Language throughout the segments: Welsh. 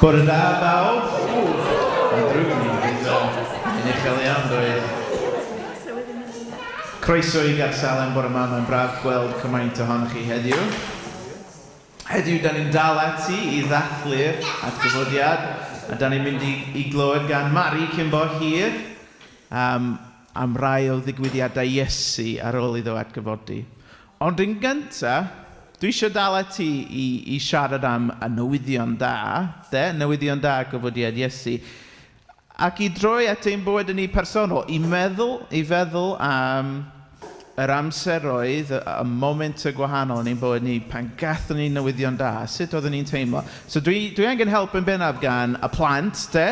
Bore da bawb. Mae'n ddrwg gen i, bydd yn uchel iawn doedd. Croeso i Gaersalem bore 'ma, mae'n braf gweld cymaint ohonoch chi heddiw. Heddiw da ni'n dal ati i ddathlu'r atgyfodiad a da ni'n mynd i, i glywed gan Mari cyn bo hir am, am rai o ddigwyddiadau Iesu ar ôl iddo atgyfodi. Ond yn gyntaf, dwi eisiau dal ati i, i siarad am y newyddion da, de, newyddion da gyfodiad Iesu. Ac i droi at ein bywyd ni personol, i meddwl, i feddwl am yr amseroedd, y, y moment y gwahanol yn ein bywyd ni, pan gathon ni newyddion da, sut oeddwn ni'n teimlo. So dwi, dwi angen help yn bennaf gan y plant, de,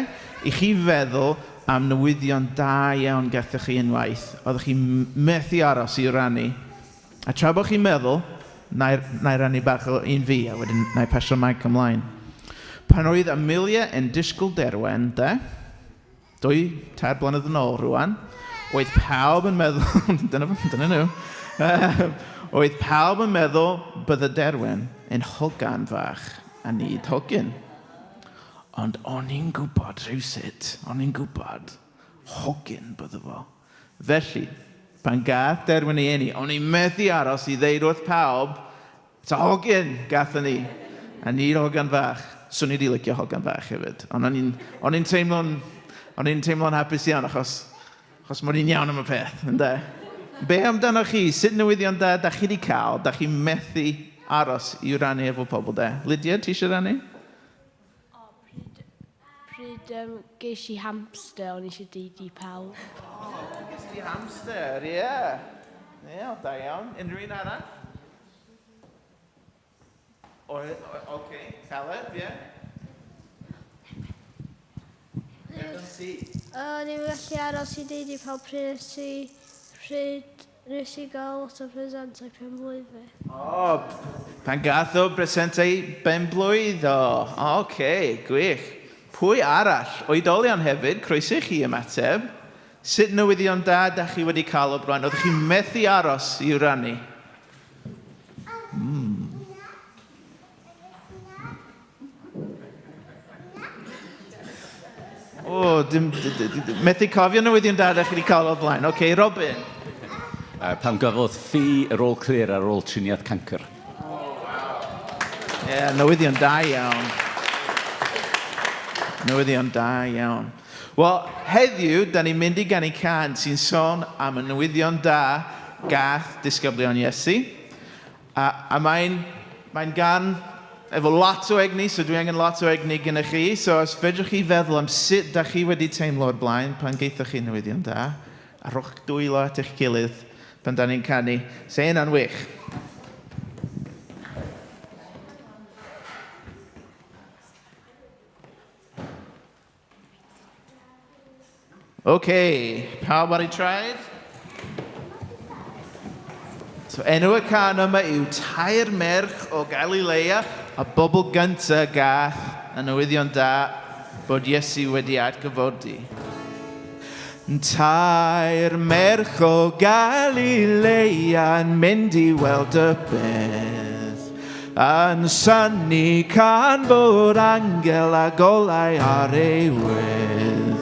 i chi feddwl am newyddion da iawn gathoch chi unwaith. Oeddech chi'n methu aros i rannu. A tra bod chi'n meddwl, na i, na i rannu bach o un fi, a wedyn na i pasio mic ymlaen. Pan oedd Amelia yn disgwyl Derwen, de, dwy, tair blynedd yn ôl rwan, oedd pawb yn meddwl, dyna, dyna nhw, oedd pawb yn meddwl bydde Derwen yn hogan fach a nid hogyn. Ond o'n i'n gwybod rhywsut, o'n i'n gwybod, hogyn bydde fo. Felly, pan gath Derwyn ei eni, o'n i'n methu aros i ddeud wrth pawb, ta hogyn gathon ni, a nid hogan fach. Swn i wedi licio hogan fach hefyd, ond o'n i'n o'n i'n teimlo'n o'n i'n teimlo'n hapus iawn achos achos mod i'n iawn am y peth, ynde? Be amdanoch chi? Sut newyddion da da chi wedi cael? Da chi'n methu aros i rannu efo pobl, de? Lydia, ti eisiau rannu? O, pryd, pryd um, ges i hamster, o'n i eisiau deud i pawb. O, ges ti hamster, ie. Yeah. Ie, yeah, da iawn. Unrhyw un arall? O, oce, okay. Caleb, ie. Yeah. O'n i'n gallu aros i deud i pawb pryd nes i, pryd Nes i gael lot o presentau pen-blwydd fi. O, pan gath o bresentau ben-blwydd o. O, oce, gwych. Pwy arall? Oedolion hefyd, croeso i chi ymateb. Sut newyddion da da chi wedi cael o'r blaen? Oeddech chi'n methu aros i'w rannu? Mm. O, dim, methu cofio newyddion da da chi wedi cael o'r blaen. Oce, okay, Robin. Pan gafodd Ffi yr ôl clir ar ôl triniaeth cancr. Oh, wow. Ie, yeah, newyddion da iawn. Newyddion da iawn. Wel, heddiw, da ni'n mynd i ganu cân sy'n sôn am y newyddion da gath disgyblion Iesu. A, a mae'n mae gan efo lot o egni, so dwi angen lot o egni gyda chi. So os fedrwch chi feddwl am sut da chi wedi teimlo o'r blaen pan geithoch chi newyddion da, a rhowch dwylo at eich gilydd pan da ni'n canu. Se hynna'n wych. OK, pawb ar eu traed? So enw y can yma yw Tair Merch o Galilea, a bobl gynta gath y newyddion da bod Iesu wedi atgyfodi. Tair merch o Galilea yn mynd i weld y bedd. Yn synnu can bod angel a golau ar ei wedd.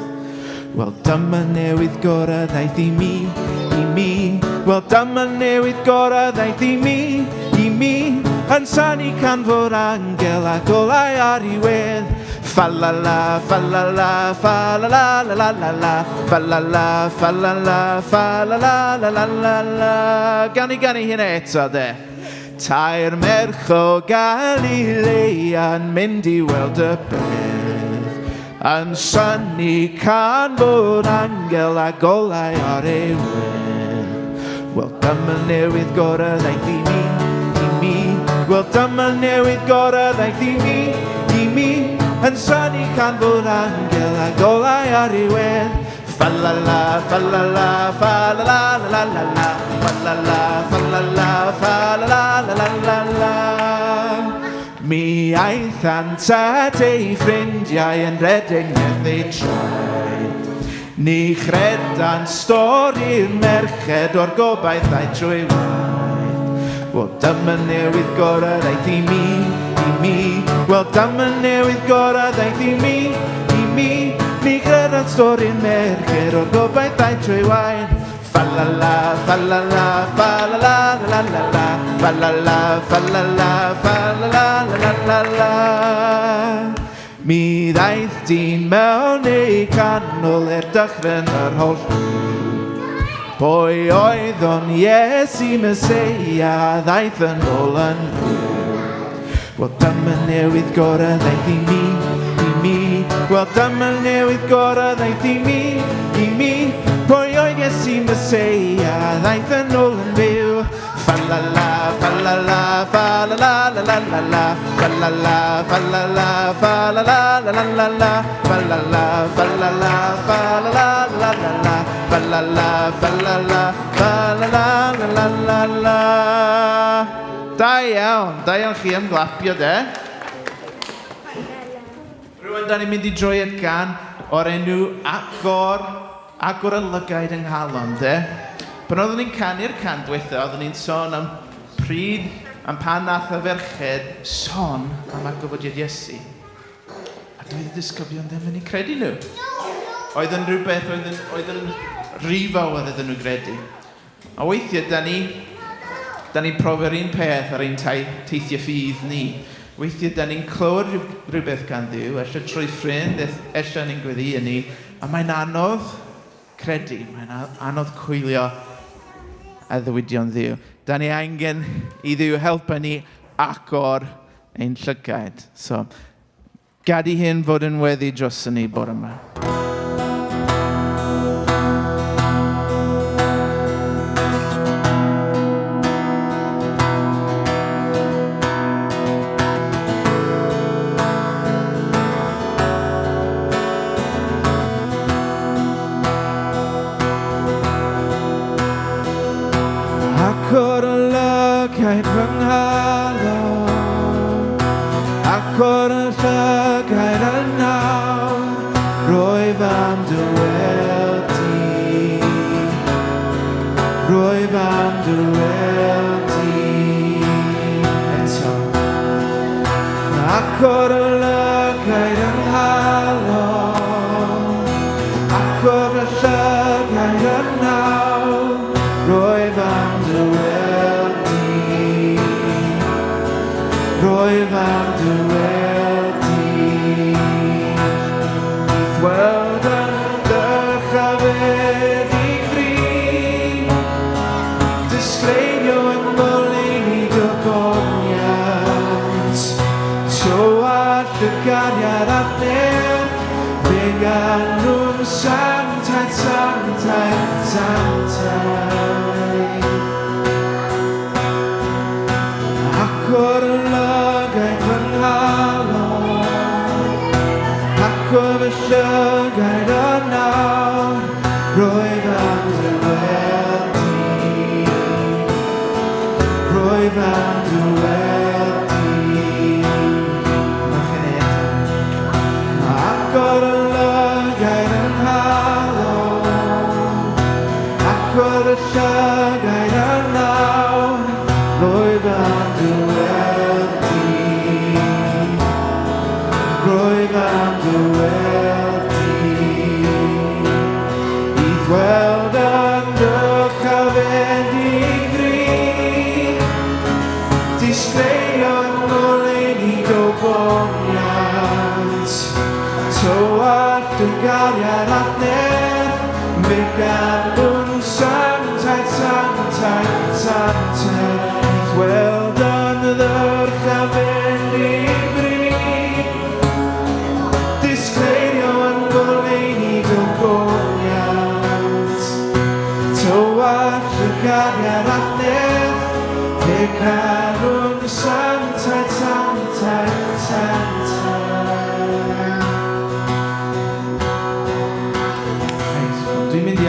Wel dyma newydd gorau ddaeth i mi, i mi. Wel dyma newydd gorau ddaeth i mi, i mi. Yn synnu can fod angel a golau ar ei wedd. Fa la la, fa la la, fa la la la la la la. Fa la la, fa la la, fa la la la la la la. Gawn ni ganu hynna eto de. Tair merch o Galilea'n mynd i weld y bedd, yn synnu can bod angel a golau ar ei wedd. Wel dyma newydd gorau ddaeth i mi, i mi. Wel dyma newydd gorau ddaeth i mi, i mi. Yn synnu can bod angel a golau ar ei wedd. Fa la la, fa la la, fa la la la la la la. Fa la la, fa la la, fa la la la la la la. Mi aethant at ei ffrindiau yn rhedeg nerth eu traed. Ni chredant stori'r merched o'r gobaith aeth trwy waed. Wel dyma newydd gorau ddaeth i mi, i mi. mi. Wel dyma newydd gorau ddaeth i mi, i mi. Mi gredant stori'n mercher o'r gobaith ddaeth trwy wain. Fa la la, fa la la, fa la la la la la, fa la la, fa la la, fa la la la la la. Mi ddaeth dyn mewn eu canol er dychryn yr holl. Pwy oedd o'n Iesu Meseia ddaeth yn ôl yn fyw. Wel dyma newydd gorau ddaeth i mi, i mi. Wel dyma newydd gorau ddaeth i mi, i mi. Pwy oedd Iesu Meseia ddaeth yn ôl yn fyw. Fa la la, fa la la, fa la la la la la la. Fa la la, fa la la, fa la la la la la la. Fa la la, fa la la, fa la la la la la. Fa la la, fa la la, fa la la la la la la. Da iawn, da iawn chi am glapio de. Rwan, da ni'n mynd i droi at gan o'r enw Agor, Agor y Lygaid yng Nghalon, de. Pan oeddwn ni'n canu'r can diwetha, oeddwn ni'n sôn am pryd, am pan nath y ferched sôn am atgyfodiad Iesu. A doedd y disgyblion ddim yn eu credu nhw. Oedd yn rhywbeth oedd yn, oedd yn rhy fawr iddyn nhw gredu. A weithiau, da ni, da ni'n profi'r un peth ar ein teithiau ffydd ni. Weithiau, da ni'n clywed rhywbeth gan Dduw, ella trwy ffrind, ella ni'n gweddïo ni, a mae'n anodd credu, mae'n anodd coelio addewidion Dduw. Da ni angen i Dduw helpu ni agor ein llygaid. So, gad i hyn fod yn weddi dros ni bore yma. Agor y lygaid fy nghalon, agor y llygaid yn nawr, rwyf am dy weld di. Rwyf am dy weld di. Eto. Agor y lygaid yng nghalon, agor y llygaid yn nawr, rwyf am dy weld di. Rwyf am dy weld di. I'th weld yn dyrchafedig fri, disgleirio yng ngoleuni dy gogoniant. Tywallt y gariad at nerth, fe ganwn sanctaidd, sanctaidd, sanctaidd. Agor y lygaid fy nghalon, agor y llygaid yn nawr, rwyf am dy weld di. Rwyf am dy weld di. Gwnewch hynny eto. Agor y lygaid yng nghalon, agor y llygaid yn nawr, rwyf am dy weld di. Rwyf am dy weld di. I'th weld yn dyrchafedig fri, disgleirio yng ngoleuni gogoniant. Tywallt dy gariad at nerth, fe ganwn sanctaidd, sanctaidd, sanctaidd. I'th weld yn ddyrchafedig fri, disgleirio yng ngoleuni gogoniant. Tywallt y gariad at nerth, fe canwn sanctaidd, sanctaidd, sanctaidd. Reit, dwi'n mynd i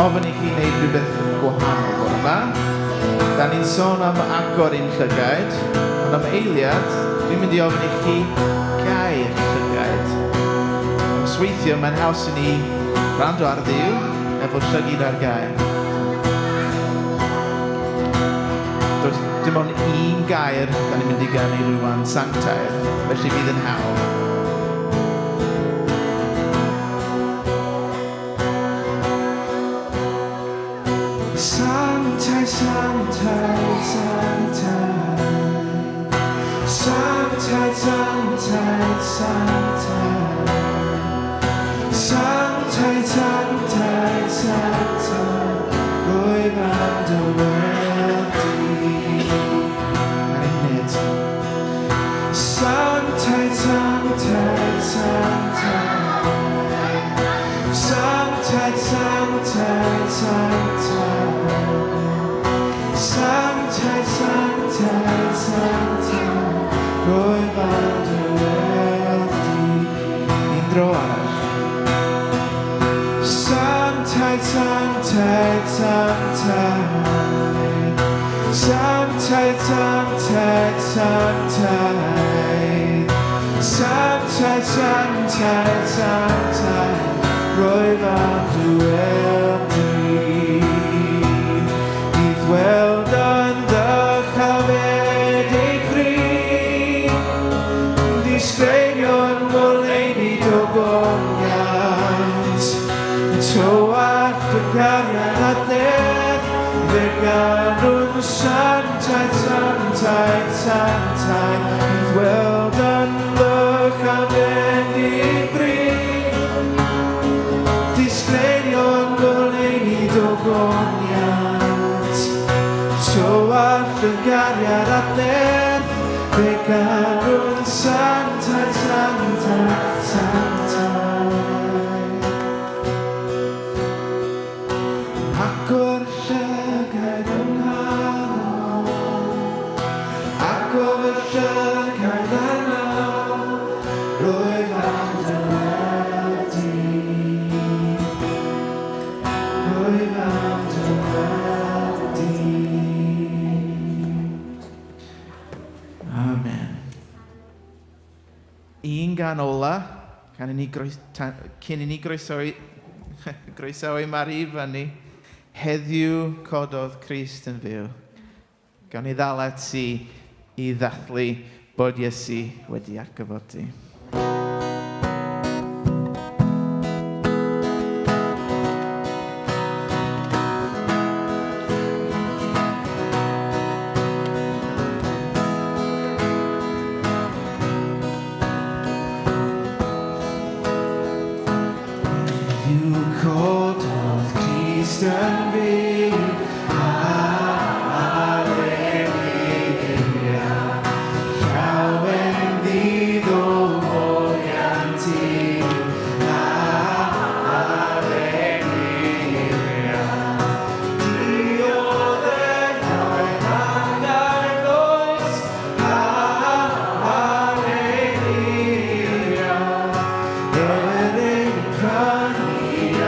ofyn i chi wneud rhywbeth gwahanol bore yma. Da ni'n sôn am agor ein llygaid, ond am eiliad, dwi'n mynd i ofyn i chi gau eich llygaid. Os weithio, mae'n haws i ni wrando ar Dduw efo llygid ar gau. Does, Dim ond un gair da ni'n mynd i ganu rwan, sanctaidd, felly bydd yn hawdd. Sanctaidd, sanctaidd, sanctaidd. Sanctaidd, sanctaidd, sanctaidd. Sanctaidd, sanctaidd, sanctaidd. Rwyf am dy weld di. A'n eto. Sanctaidd, sanctaidd, sanctaidd. Sanctaidd, sanctaidd, sanctaidd. Sanctaidd, sanctaidd, sanctaidd. Rwyf am dy weld di. Un dro arall. Sanctaidd, sanctaidd, sanctaidd. Sanctaidd, sanctaidd, sanctaidd. Sanctaidd, sanctaidd, sanctaidd. Rwyf am dy weld di. I'th weld yn ddychafedig fri. Disgleirio'n ngoleuni dogoniant. Tywallt dy gariad a'th nerth. Fe ganwn sanctaidd, sanctaidd, sanctaidd. I'th weld yn ddychafedig fri. Disgleirio'n ngoleuni dogoniant. Tywallt dy gariad a'th nerth. Fe ganwn sanctaidd, sanctaidd, sanctaidd. Agor llygaid yng nghalon, agor fy llygaid arnaw, rwyf am dy weld di. Rwyf am dy weld di. Amen. Un gân ola, can i ni groes, ta, cyn i ni groesawu, groesawu Mari i fyny. Heddiw cododd Crist yn fyw. Gawn ni ddal ati i ddathlu bod Iesu wedi atgyfodi. Heddiw cododd Crist yn fyw. Haleluia. Llawen ddydd o foliant i Haleluia. Dioddefai hanner oes. Haleluia. Er ein prynu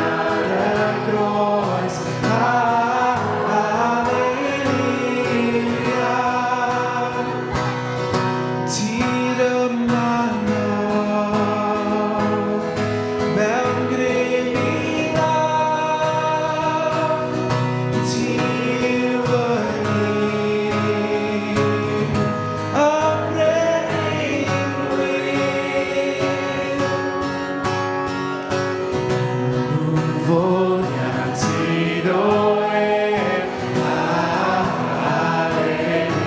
ar y groes. Haleluia. Tir yma nawr, mewn grym i law, ti yw fy hun, y brenin gwir. Foliant iddo ef, Haleluia.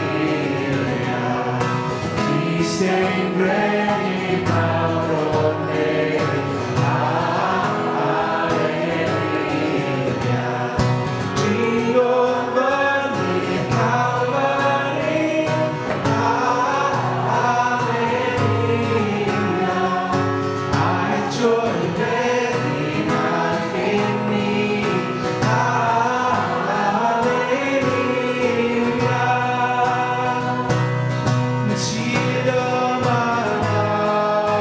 Crist ein brenin mawr o'r nef, Haleluia. Dringodd fynydd Calfari, Haleluia. Aeth trwy beddi'n achub ni, Haleluia. Tir yma nawr,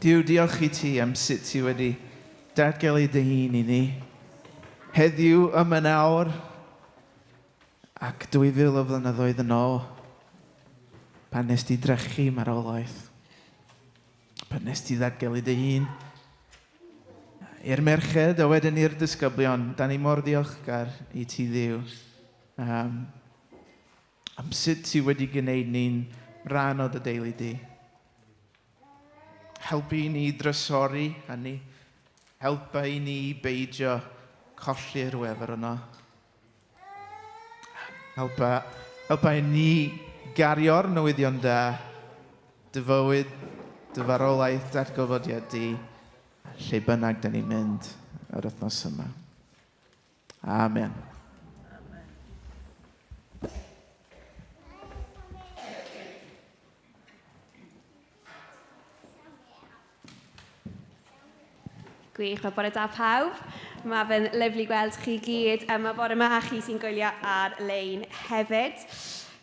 Duw, diolch i ti am sut ti wedi datgelu dy hun i ni. Heddiw yma nawr, ac 2000 o flynyddoedd yn ôl, pan nes di drechu marwolaeth, pan nes di ddatgelu dy hun i'r merched a wedyn i'r disgyblion, da ni mor ddiolchgar i ti Dduw. Um, am sut ti wedi gwneud ni'n rhan o dy deulu di. Helpu i ni drysori hynny. Helpa i ni beidio colli'r wefr yno. Helpa, helpa i ni gario'r newyddion da, dy fywyd, dy farwolaeth, datgyfodiad di, lle bynnag dyn ni'n mynd yr wythnos yma. Amen. Gwych, mae bore da pawb. Mae fe'n lyflu gweld chi gyd yma bore yma a chi sy'n gwylio ar-lein hefyd.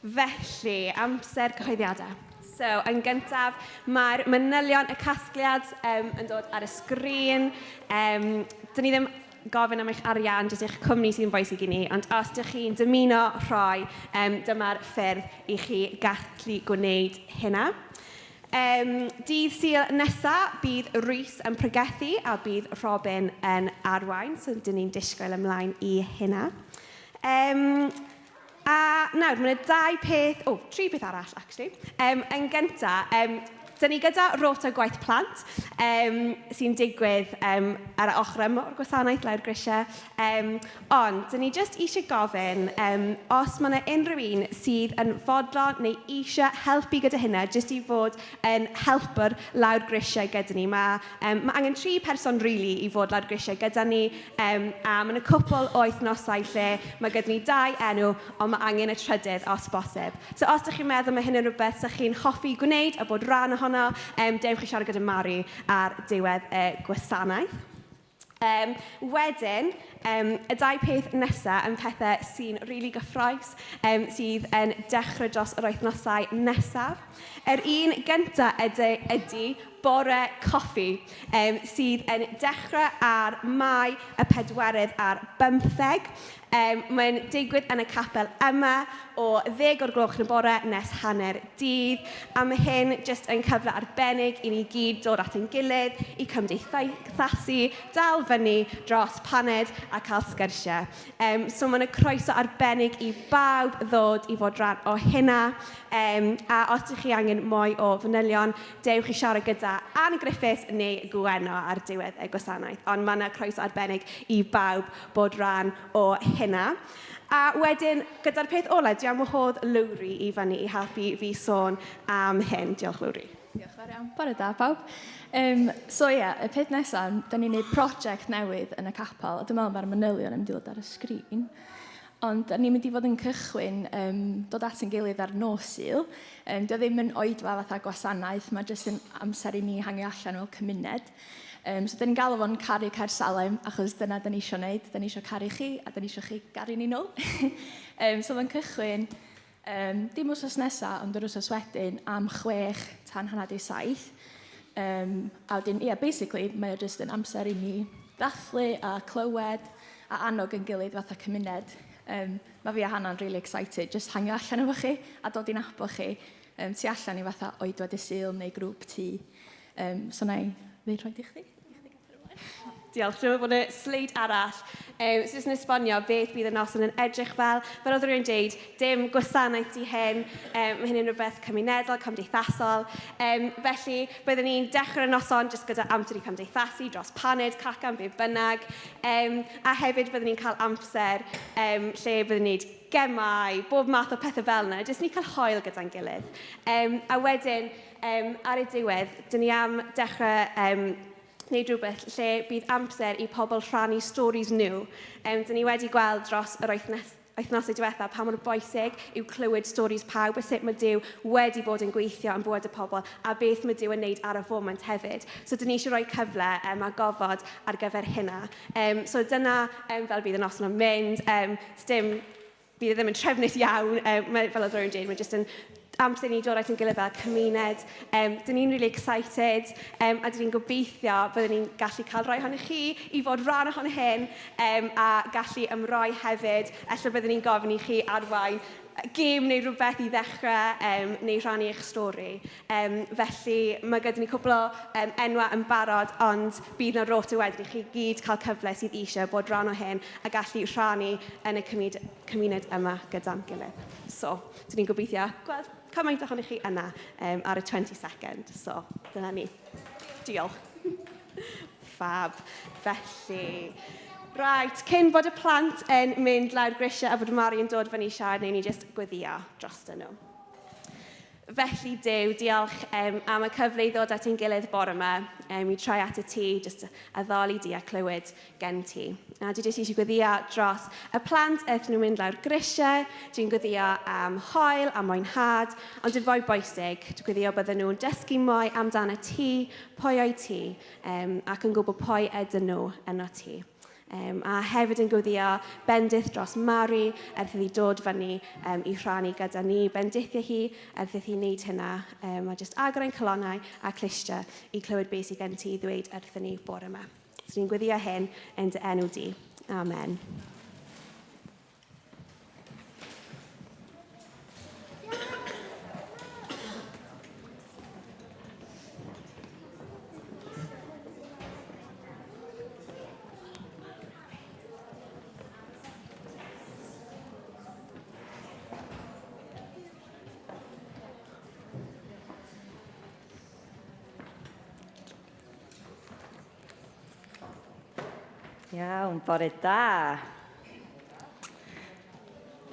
Felly, amser cyhoeddiadau. So, yn gyntaf, mae'r manylion y casgliad um, yn dod ar y sgrin. Um, dyn ni ddim gofyn am eich arian, jyst eich cwmni sy'n bwysig i ni, ond os ydych chi'n dymuno rhoi, um, dyma'r ffyrdd i chi gallu gwneud hynna. Um, dydd Sul nesa, bydd Rhys yn pregethu a bydd Robin yn arwain, so dyn ni'n disgwyl ymlaen i hynna. Um, a nawr, mae yna dau peth, o, oh, tri peth arall, actually. Um, yn gynta, um, Dyn ni gyda rota gwaith plant um, sy'n digwydd um, ar y ochr yma o'r gwasanaeth lawr grisiau. Um, ond, dyn ni jyst eisiau gofyn um, os mae yna unrhyw un sydd yn fodlon neu eisiau helpu gyda hynna, jyst i fod yn helper lawr grisiau gyda ni. Mae, um, mae angen tri person really i fod lawr grisiau gyda ni, um, a mae yna cwpl o wythnosau lle mae gyda ni dau enw, ond mae angen y trydydd os bosib. So os ydych chi'n meddwl mae hyn yn rhywbeth sy'ch chi'n hoffi gwneud a bod rhan ohono, um, dewch i siarad gyda Mari ar diwedd y gwasanaeth. Um, wedyn, um, y dau peth nesaf yn pethau sy'n rili really gyffroes, um, sydd yn dechrau dros yr wythnosau nesaf. Yr un gyntaf ydy, ydy bore coffi, um, sydd yn dechrau ar Mai y pedwerydd ar bymtheg. Um, mae'n digwydd yn y capel yma o 10 o'r gloch yn y bore nes hanner dydd. A mae hyn jyst yn cyfle arbennig i ni gyd dod at ein gilydd, i cymdeithasu, dal fyny dros paned a cael sgyrsiau. Um, so mae yna croeso arbennig i bawb ddod i fod rhan o hynna. Um, a os ydych chi angen mwy o fanylion, dewch i siarad gyda Anne Griffiths neu Gwenno ar diwedd y gwasanaeth. Ond mae yna croeso arbennig i bawb bod rhan o hynna. A wedyn, gyda'r peth ola, dwi am wahodd Lowri i fyny i helpu fi sôn am hyn. Diolch, Lowri. Diolch fawr iawn. Bore da, pawb. Um, so ie, yeah, y peth nesaf, da ni'n gwneud prosiect newydd yn y capel, a dwi'n meddwl mae'r manylion yn mynd i ddod ar y sgrin. Ond da ni'n mynd i fod yn cychwyn um, dod at ein gilydd ar nos Sul. Um, dio ddim yn oedfa fatha gwasanaeth, mae jyst yn amser i ni hangio allan fel cymuned. Um, so, da ni'n galw fo'n caru Caersalem, achos dyna da ni eisiau gwneud. Da ni eisiau caru chi, a da ni eisiau chi garu ni nôl. um, so, mae'n cychwyn um, dim wrsos nesaf, ond yr wrsos wedyn am 6 tan 6:30. Um, a wedyn, yeah, basically, mae o jyst yn amser i ni ddathlu a clywed a annog yn gilydd fatha cymuned. Um, mae fi a Hannah'n really excited, just hangio allan efo chi a dod i nabo chi um, tu allan i fatha oedfa dy Sul neu grŵp tŷ. Um, so na i ddeud rhaid i chdi. Diolch. Dwi'n meddwl bod y sleid arall um, sydd yn esbonio beth bydd y noson yn edrych fel. Fel oedd rhywun dweud, dim gwasanaeth di hyn. Um, mae hyn yn rhywbeth cymunedol, cymdeithasol. Um, felly, byddwn ni'n dechrau'r noson jyst gyda amser i cymdeithasu dros paned, cacan, be bynnag. Um, a hefyd byddwn ni'n cael amser um, lle byddwn ni'n gemau, bob math o pethau fel yna, jyst ni cael hoel gyda'n gilydd. Um, a wedyn, um, ar y diwedd, dyn ni am dechrau um, wneud rhywbeth lle bydd amser i pobl rhannu stories nhw. Um, dyn ni wedi gweld dros yr wythnos, wythnosau diwethaf pa mor bwysig yw clywed stories pawb a sut mae Duw wedi bod yn gweithio yn bywyd y pobl a beth mae Duw yn wneud ar y foment hefyd. So dyn ni eisiau rhoi cyfle um, a gofod ar gyfer hynna. Um, so dyna um, fel bydd y noson yn mynd. Um, dim, bydd e ddim yn trefnus iawn, um, mae, fel oedd rhywun dweud, mae jyst yn amser ni dod at ein gilydd fel cymuned. Dyn ni'n really excited a dyn ni'n gobeithio byddwn ni'n gallu cael rhai ohonych chi i fod rhan ohono hyn a gallu ymroi hefyd. Ella byddwn ni'n gofyn i chi arwain gêm neu rhywbeth i ddechrau neu rhannu eich stori. Felly mae gyda ni cwpl o enwau yn barod, ond bydd 'na rota wedyn i chi gyd cael cyfle sydd eisiau bod rhan o hyn a gallu rhannu yn y cymuned yma gyda'n gilydd. So, dyn ni'n gobeithio gweld cymaint ohonych chi yna ar y 22nd. So, dyna ni. Diolch. Fab. Felly, right, cyn bod y plant yn mynd lawr grisiau a bod Mari yn dod fyny siarad, neu ni jyst gweddio drostyn nhw. Felly, Duw, diolch am y cyfle i ddod at ein gilydd bore yma, i troi at y ti, jyst addoli di a clywed gen ti. A dwi jyst eisiau gweddio dros y plant wrth nhw'n mynd lawr grisiau. Dwi'n gweddio am hoel a mwynhad, ond yn fwy bwysig, dwi'n gweddio bydden nhw'n dysgu mwy amdano ti, pwy o'i ti, ac yn gwybod pwy ydyn nhw yno ti. A hefyd yn gweddio bendith dros Mari erth iddi dod fyny i rhannu gyda ni. Bendithio hi erth iddi wneud hynna. A jyst agor ein calonnau a clustiau i clywed beth sydd gen ti i ddweud wrthyn ni bore yma. So ni'n gweddio hyn yn dy enw di. Amen. Iawn, bore da.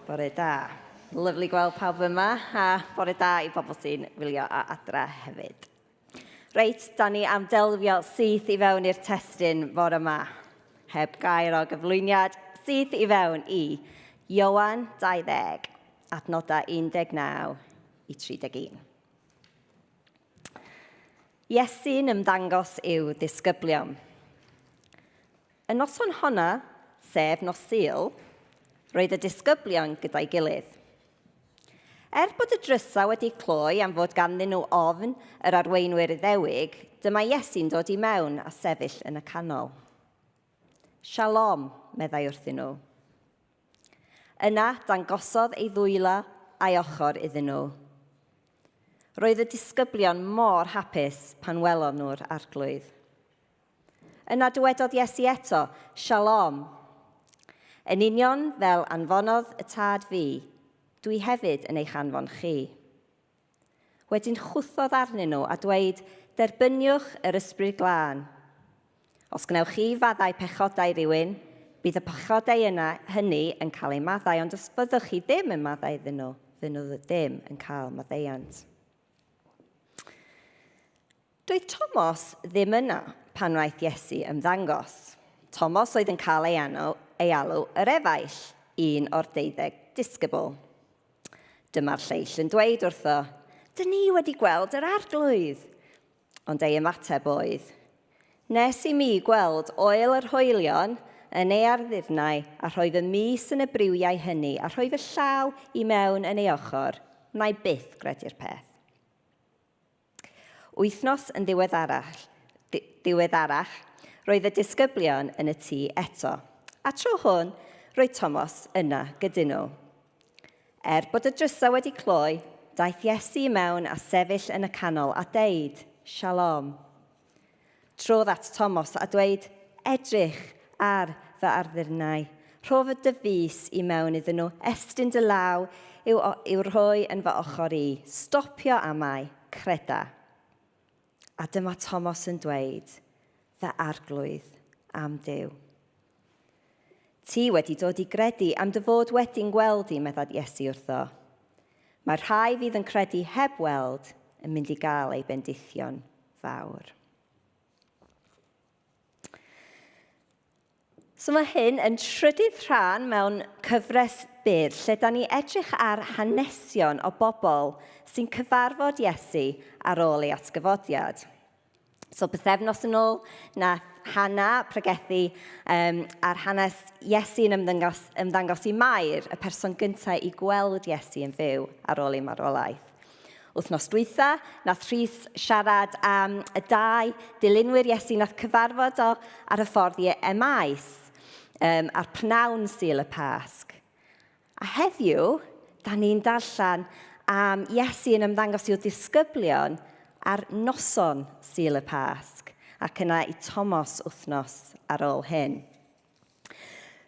Bore da. Lyfli gweld pawb yma, a bore da i bobl sy'n wylio a adra hefyd. Reit, da ni am delfio syth i fewn i'r testun fore yma. Heb gair o gyflwyniad, syth i fewn i Ioan 20, adnodau 19 i 31. Iesu'n ymddangos i'w ddisgyblion. Y noson honna, sef nos Sul, roedd y disgyblion gyda'i gilydd. Er bod y drysau wedi cloi am fod ganddyn nhw ofn yr arweinwyr Iddewig, dyma Iesu'n dod i mewn a sefyll yn y canol. Shalom, meddai wrthyn nhw. Yna, dangosodd ei ddwylo a'i ochr iddyn nhw. Roedd y disgyblion mor hapus pan welon nhw'r arglwydd. Yna dywedodd Iesu eto, Shalom. Yn union fel anfonodd y tad fi, dwi hefyd yn eich anfon chi. Wedyn chwthodd arnyn nhw a dweud, Derbyniwch yr Ysbryd Glân. Os gwnewch chi faddau pechodau rhywun, bydd y pechodau yna hynny yn cael eu maddau, ond os fyddwch chi ddim yn maddau iddyn nhw, fy nhw ddim yn cael maddeuant. Doedd Tomos ddim yna pan wnaeth Iesu ymddangos. Tomos oedd yn cael ei, anw, ei alw yr efaill, un o'r deuddeg disgybl. Dyma'r lleill yn dweud wrtho, Dyn ni wedi gweld yr arglwydd. Ond ei ymateb oedd, Nes i mi gweld oel yr hoelion yn ei arddifnau a rhoi fy mys yn y briwiau hynny a rhoi fy llaw i mewn yn ei ochr, wna i byth gredu'r peth. Wythnos yn ddiweddarach, ddiweddarach, roedd y disgyblion yn y tŷ eto, a tro hwn roedd Tomos yna gydyn nhw. Er bod y drysau wedi cloi, daeth Iesu i mewn a sefyll yn y canol a deud, Shalom. Trodd at Tomos a dweud, Edrych ar fy arddyrnau. Rho fy dy fys i mewn iddyn nhw, estyn dy law i'w, i'w rhoi yn fy ochr i. Stopio amau, creda. A dyma Tomos yn dweud, Fy arglwydd am Duw. Ti wedi dod i gredu am dy fod wedi'n gweld i, meddai Iesu wrtho. Mae'r rhai fydd yn credu heb weld yn mynd i gael eu bendithio'n fawr. So mae hyn yn trydydd rhan mewn cyfres byr lle da ni edrych ar hanesion o bobl sy'n cyfarfod Iesu ar ôl ei atgyfodiad. So bythefnos yn ôl, nath Hannah pregethu ar hanes Iesu yn ymddangos, ymddangos i Mair, y person gyntaf i gweld Iesu yn fyw ar ôl ei marwolaeth. Wythnos dwytha, nath Rhys siarad am y dau dilynwyr Iesu nath cyfarfod o ar y ffordd i Emmaus um, ar pnawn Sul y Pasg. A heddiw, da ni'n darllen am Iesu yn ymddangos i'w ddisgyblion ar noson Sul y Pasg, ac yna i Tomos wythnos ar ôl hyn.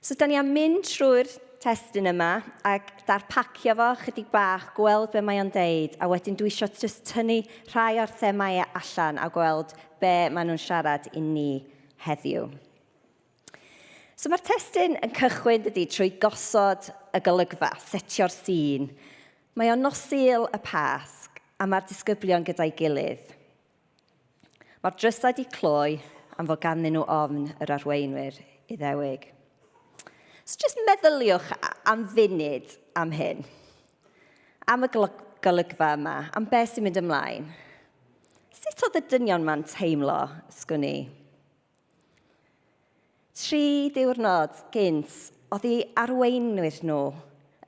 So, da ni am mynd trwy'r testun yma ac darpacio fo chydig bach, gweld be mae o'n deud, a wedyn dwi eisiau just tynnu rhai o'r themau allan a gweld be maen nhw'n siarad i ni heddiw. So mae'r testun yn cychwyn, dydy, trwy gosod y golygfa, setio'r sîn. Mae o'n nos Sul y Pasg, a mae'r disgyblion gyda'i gilydd. Mae'r drysau di cloi am fod ganddyn nhw ofn yr arweinwyr Iddewig. So jyst meddyliwch am funud am hyn. Am y golygfa yma, am beth sy'n mynd ymlaen. Sut oedd y dynion ma'n teimlo, sgwn i? Tri diwrnod gynt, oedd ei arweinwyr nhw,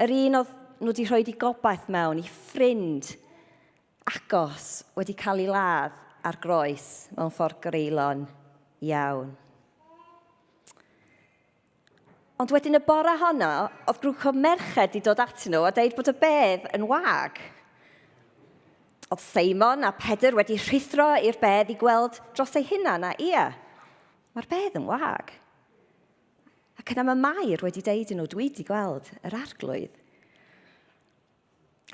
yr un oedd nhw wedi rhoi di gobaith mewn i ffrind agos wedi cael ei ladd ar groes mewn ffordd greulon iawn. Ond wedyn y bore honno, oedd grŵp o merched wedi dod atyn nhw a deud bod y bedd yn wag. Oedd Seimon a Pedr wedi rhuthro i'r bedd i gweld dros ei hunan a ia, mae'r bedd yn wag. Ac yna mae Mair wedi deud i nhw, dwi wedi gweld yr arglwydd.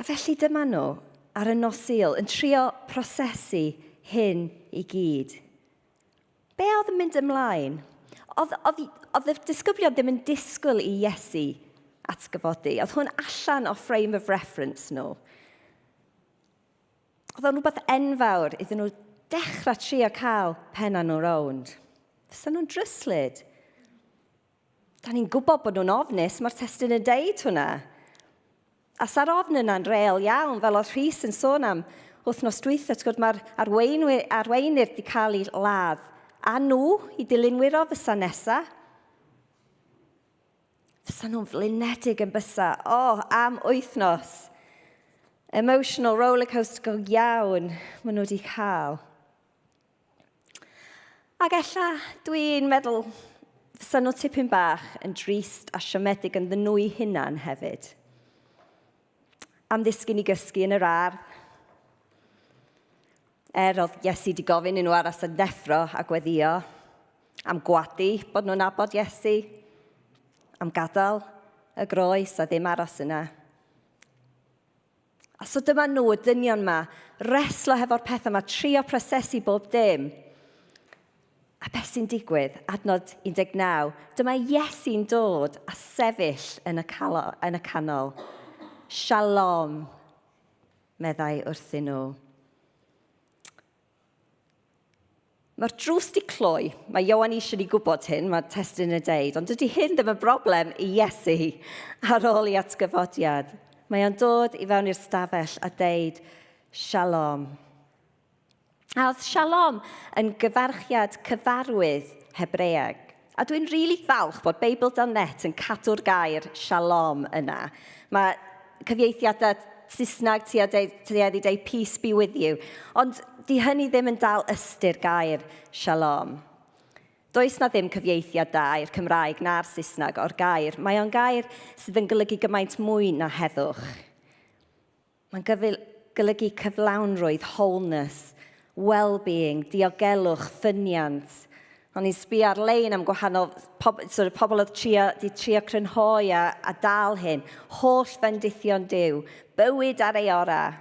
A felly dyma nhw ar y nos Sul yn trio prosesu hyn i gyd. Be oedd yn mynd ymlaen? Oedd, oedd, oedd y disgyblion ddim yn disgwyl i Iesu atgyfodi. Oedd hwn allan o frame of reference nhw. Oedd o'n rhywbeth enfawr iddyn nhw dechrau trio cael penna nhw rownd. Fysa nhw'n dryslyd. Da ni'n gwybod bod nhw'n ofnus, mae'r testun yn deud hwnna. A sa'r ofn yna'n real iawn, fel oedd Rhys yn sôn am wythnos dwytha, ti'n gwybod, mae'r arweinwyr, arweinwyr wedi cael ei ladd. A nhw, i dilynwyr o, fysa nesa. Fysa nhw'n flinedig yn bysa. O, oh, am wythnos. Emotional rollercoaster go iawn maen nhw wedi cael. Ac ella dwi'n meddwl fysa nhw tipyn bach yn drist a siomedig yn nhw'u hunan hefyd. Am ddisgyn i gysgu yn yr ardd. Er oedd Iesu wedi gofyn i nhw aros yn ddeffro a gweddio. Am gwadu bod nhw'n nabod Iesu. Am gadael y groes a ddim aros yna. A so dyma nhw, y dynion ma, reslo hefo'r pethau yma, trio prosesu bob dim. A beth sy'n digwydd? Adnod 19. Dyma Iesu'n dod a sefyll yn y, calo, yn y canol. Shalom, meddai wrthyn nhw. Mae'r drws di cloi. Mae Ioan eisiau ni gwybod hyn, mae'r testun yn deud, ond dydy hyn ddim yn broblem i Iesu ar ôl ei atgyfodiad. Mae o'n dod i fewn i'r stafell a deud, Shalom. A oedd shalom yn gyfarchiad cyfarwydd Hebreeg. A dwi'n rili really falch bod Beibl.net yn cadw'r gair shalom yna. Mae cyfieithiadau Saesneg tueddu deud peace be with you. Ond di hynny ddim yn dal ystyr gair shalom. Does na ddim cyfieithiad da i'r Cymraeg na'r Saesneg o'r gair. Mae o'n gair sydd yn golygu gymaint mwy na heddwch. Mae'n golygu cyflawnrwydd, wholeness, well-being, diogelwch, ffyniant. O'n i'n sbio ar-lein am gwahanol pob, sort of, pobl oedd trio, di trio crynhoi a, a dal hyn. Holl fendithion Duw, bywyd ar ei orau,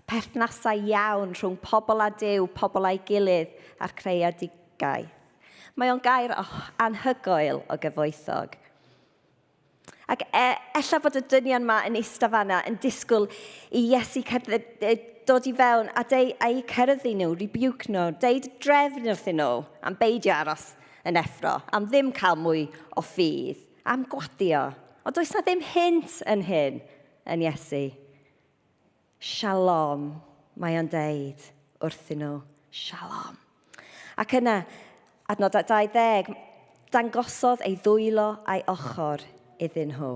perthnasau iawn rhwng pobl a Duw, pobl a'i gilydd a'r creadigaeth. Mae o'n gair oh, anhygoel o gyfoethog. Ac e, ella bod y dynion yma yn eistedd fanna yn disgwyl i Iesu cerdded, e, dod i fewn a deu, a'i ceryddu nhw, rebuke nhw, deud drefn wrthyn nhw am beidio aros yn effro, am ddim cael mwy o ffydd, am gwadio. Ond does na ddim hint yn hyn yn Iesu. Shalom, mae o'n deud wrthyn nhw. Shalom. Ac yna, adnod 20, dangosodd ei ddwylo a'i ochr iddyn nhw.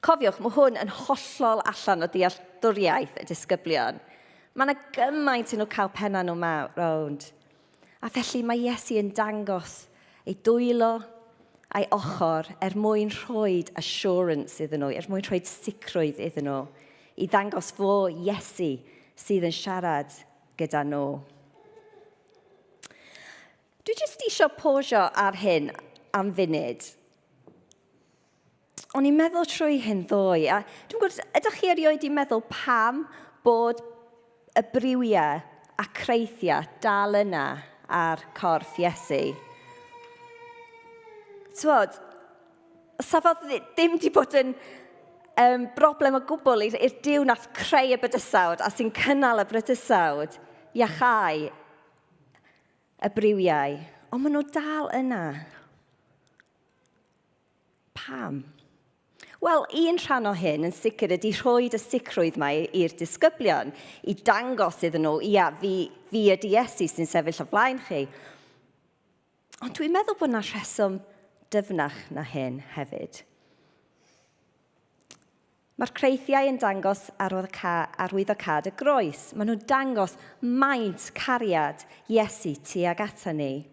Cofiwch, mae hwn yn hollol allan o dealltwriaeth y disgyblion. Mae yna gymaint yn nhw cael penna nhw rownd. A felly mae Iesu yn dangos ei dwylo a'i ochr er mwyn rhoi assurance iddyn nhw, er mwyn rhoi sicrwydd iddyn nhw, i ddangos fo Iesu sydd yn siarad gyda nhw. Dwi jyst eisiau posio ar hyn am funud. O'n i'n meddwl trwy hyn ddoe, a dwi'n gwybod, ydych chi erioed i meddwl pam bod y briwiau a creithiau dal yna ar corff Iesu? Twod, safodd ddim di bod yn um, broblem o gwbl i'r Duw nath creu y bydysawd a sy'n cynnal y bydysawd, iachau y briwiau, ond maen nhw dal yna. Pam? Wel, un rhan o hyn yn sicr ydy rhoi y sicrwydd mae i'r disgyblion, i dangos iddyn nhw, ia, fi, fi ydy Iesu sy'n sefyll o flaen chi. Ond dwi'n meddwl bod yna rheswm dyfnach na hyn hefyd. Mae'r creithiau yn dangos arwyddocâd y groes. Maen nhw'n dangos maint cariad Iesu tuag ata ni.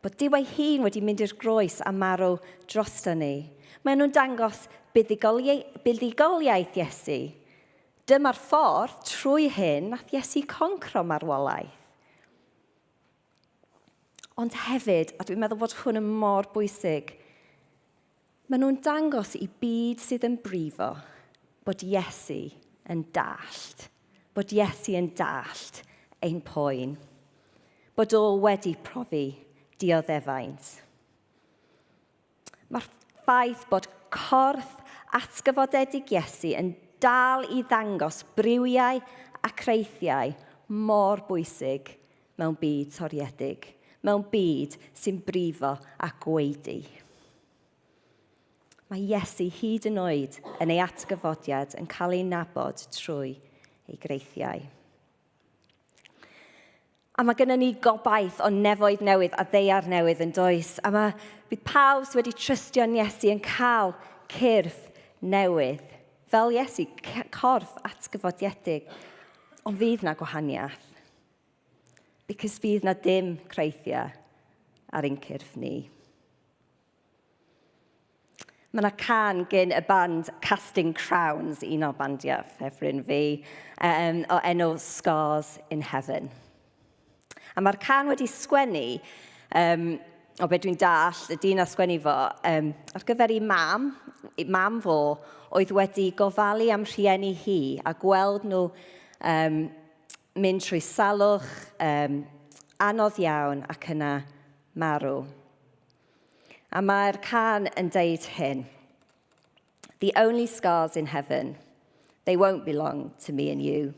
Bod Duw ei hun wedi mynd i'r groes a marw drosto ni. Maen nhw'n dangos buddugoliaeth Iesu. Dyma'r ffordd trwy hyn nath Iesu concro marwolaeth. Ond hefyd, a dwi'n meddwl bod hwn yn mor bwysig, maen nhw'n dangos i byd sydd yn brifo bod Iesu yn dallt, bod Iesu yn dallt ein poen, bod o wedi profi dioddefaint. Mae'r ffaith bod corff atgyfodedig Iesu yn dal i ddangos briwiau a creithiau mor bwysig mewn byd toriedig, mewn byd sy'n brifo a gwaedu. Mae Iesu hyd yn oed yn ei atgyfodiad yn cael ei nabod trwy ei greithiau. A mae gennym ni gobaith o nefoedd newydd a ddaear newydd yn does. A mae bydd pawb sydd wedi trystio yn Iesu yn cael cyrff newydd. Fel Iesu, corff atgyfodiedig. Ond fydd na gwahaniaeth. Because fydd na dim creithiau ar ein cyrff ni. Mae yna can gyn y band Casting Crowns, un o bandiau ffefryn fi, um, o enw Scars in Heaven. A mae'r can wedi sgwennu, um, o be dwi'n dall, y dyn a sgwennu fo, um, ar gyfer ei mam, ei mam fo, oedd wedi gofalu am rhieni hi a gweld nhw um, mynd trwy salwch um, anodd iawn ac yna marw. A mae'r can yn deud hyn. The only scars in heaven, they won't belong to me and you.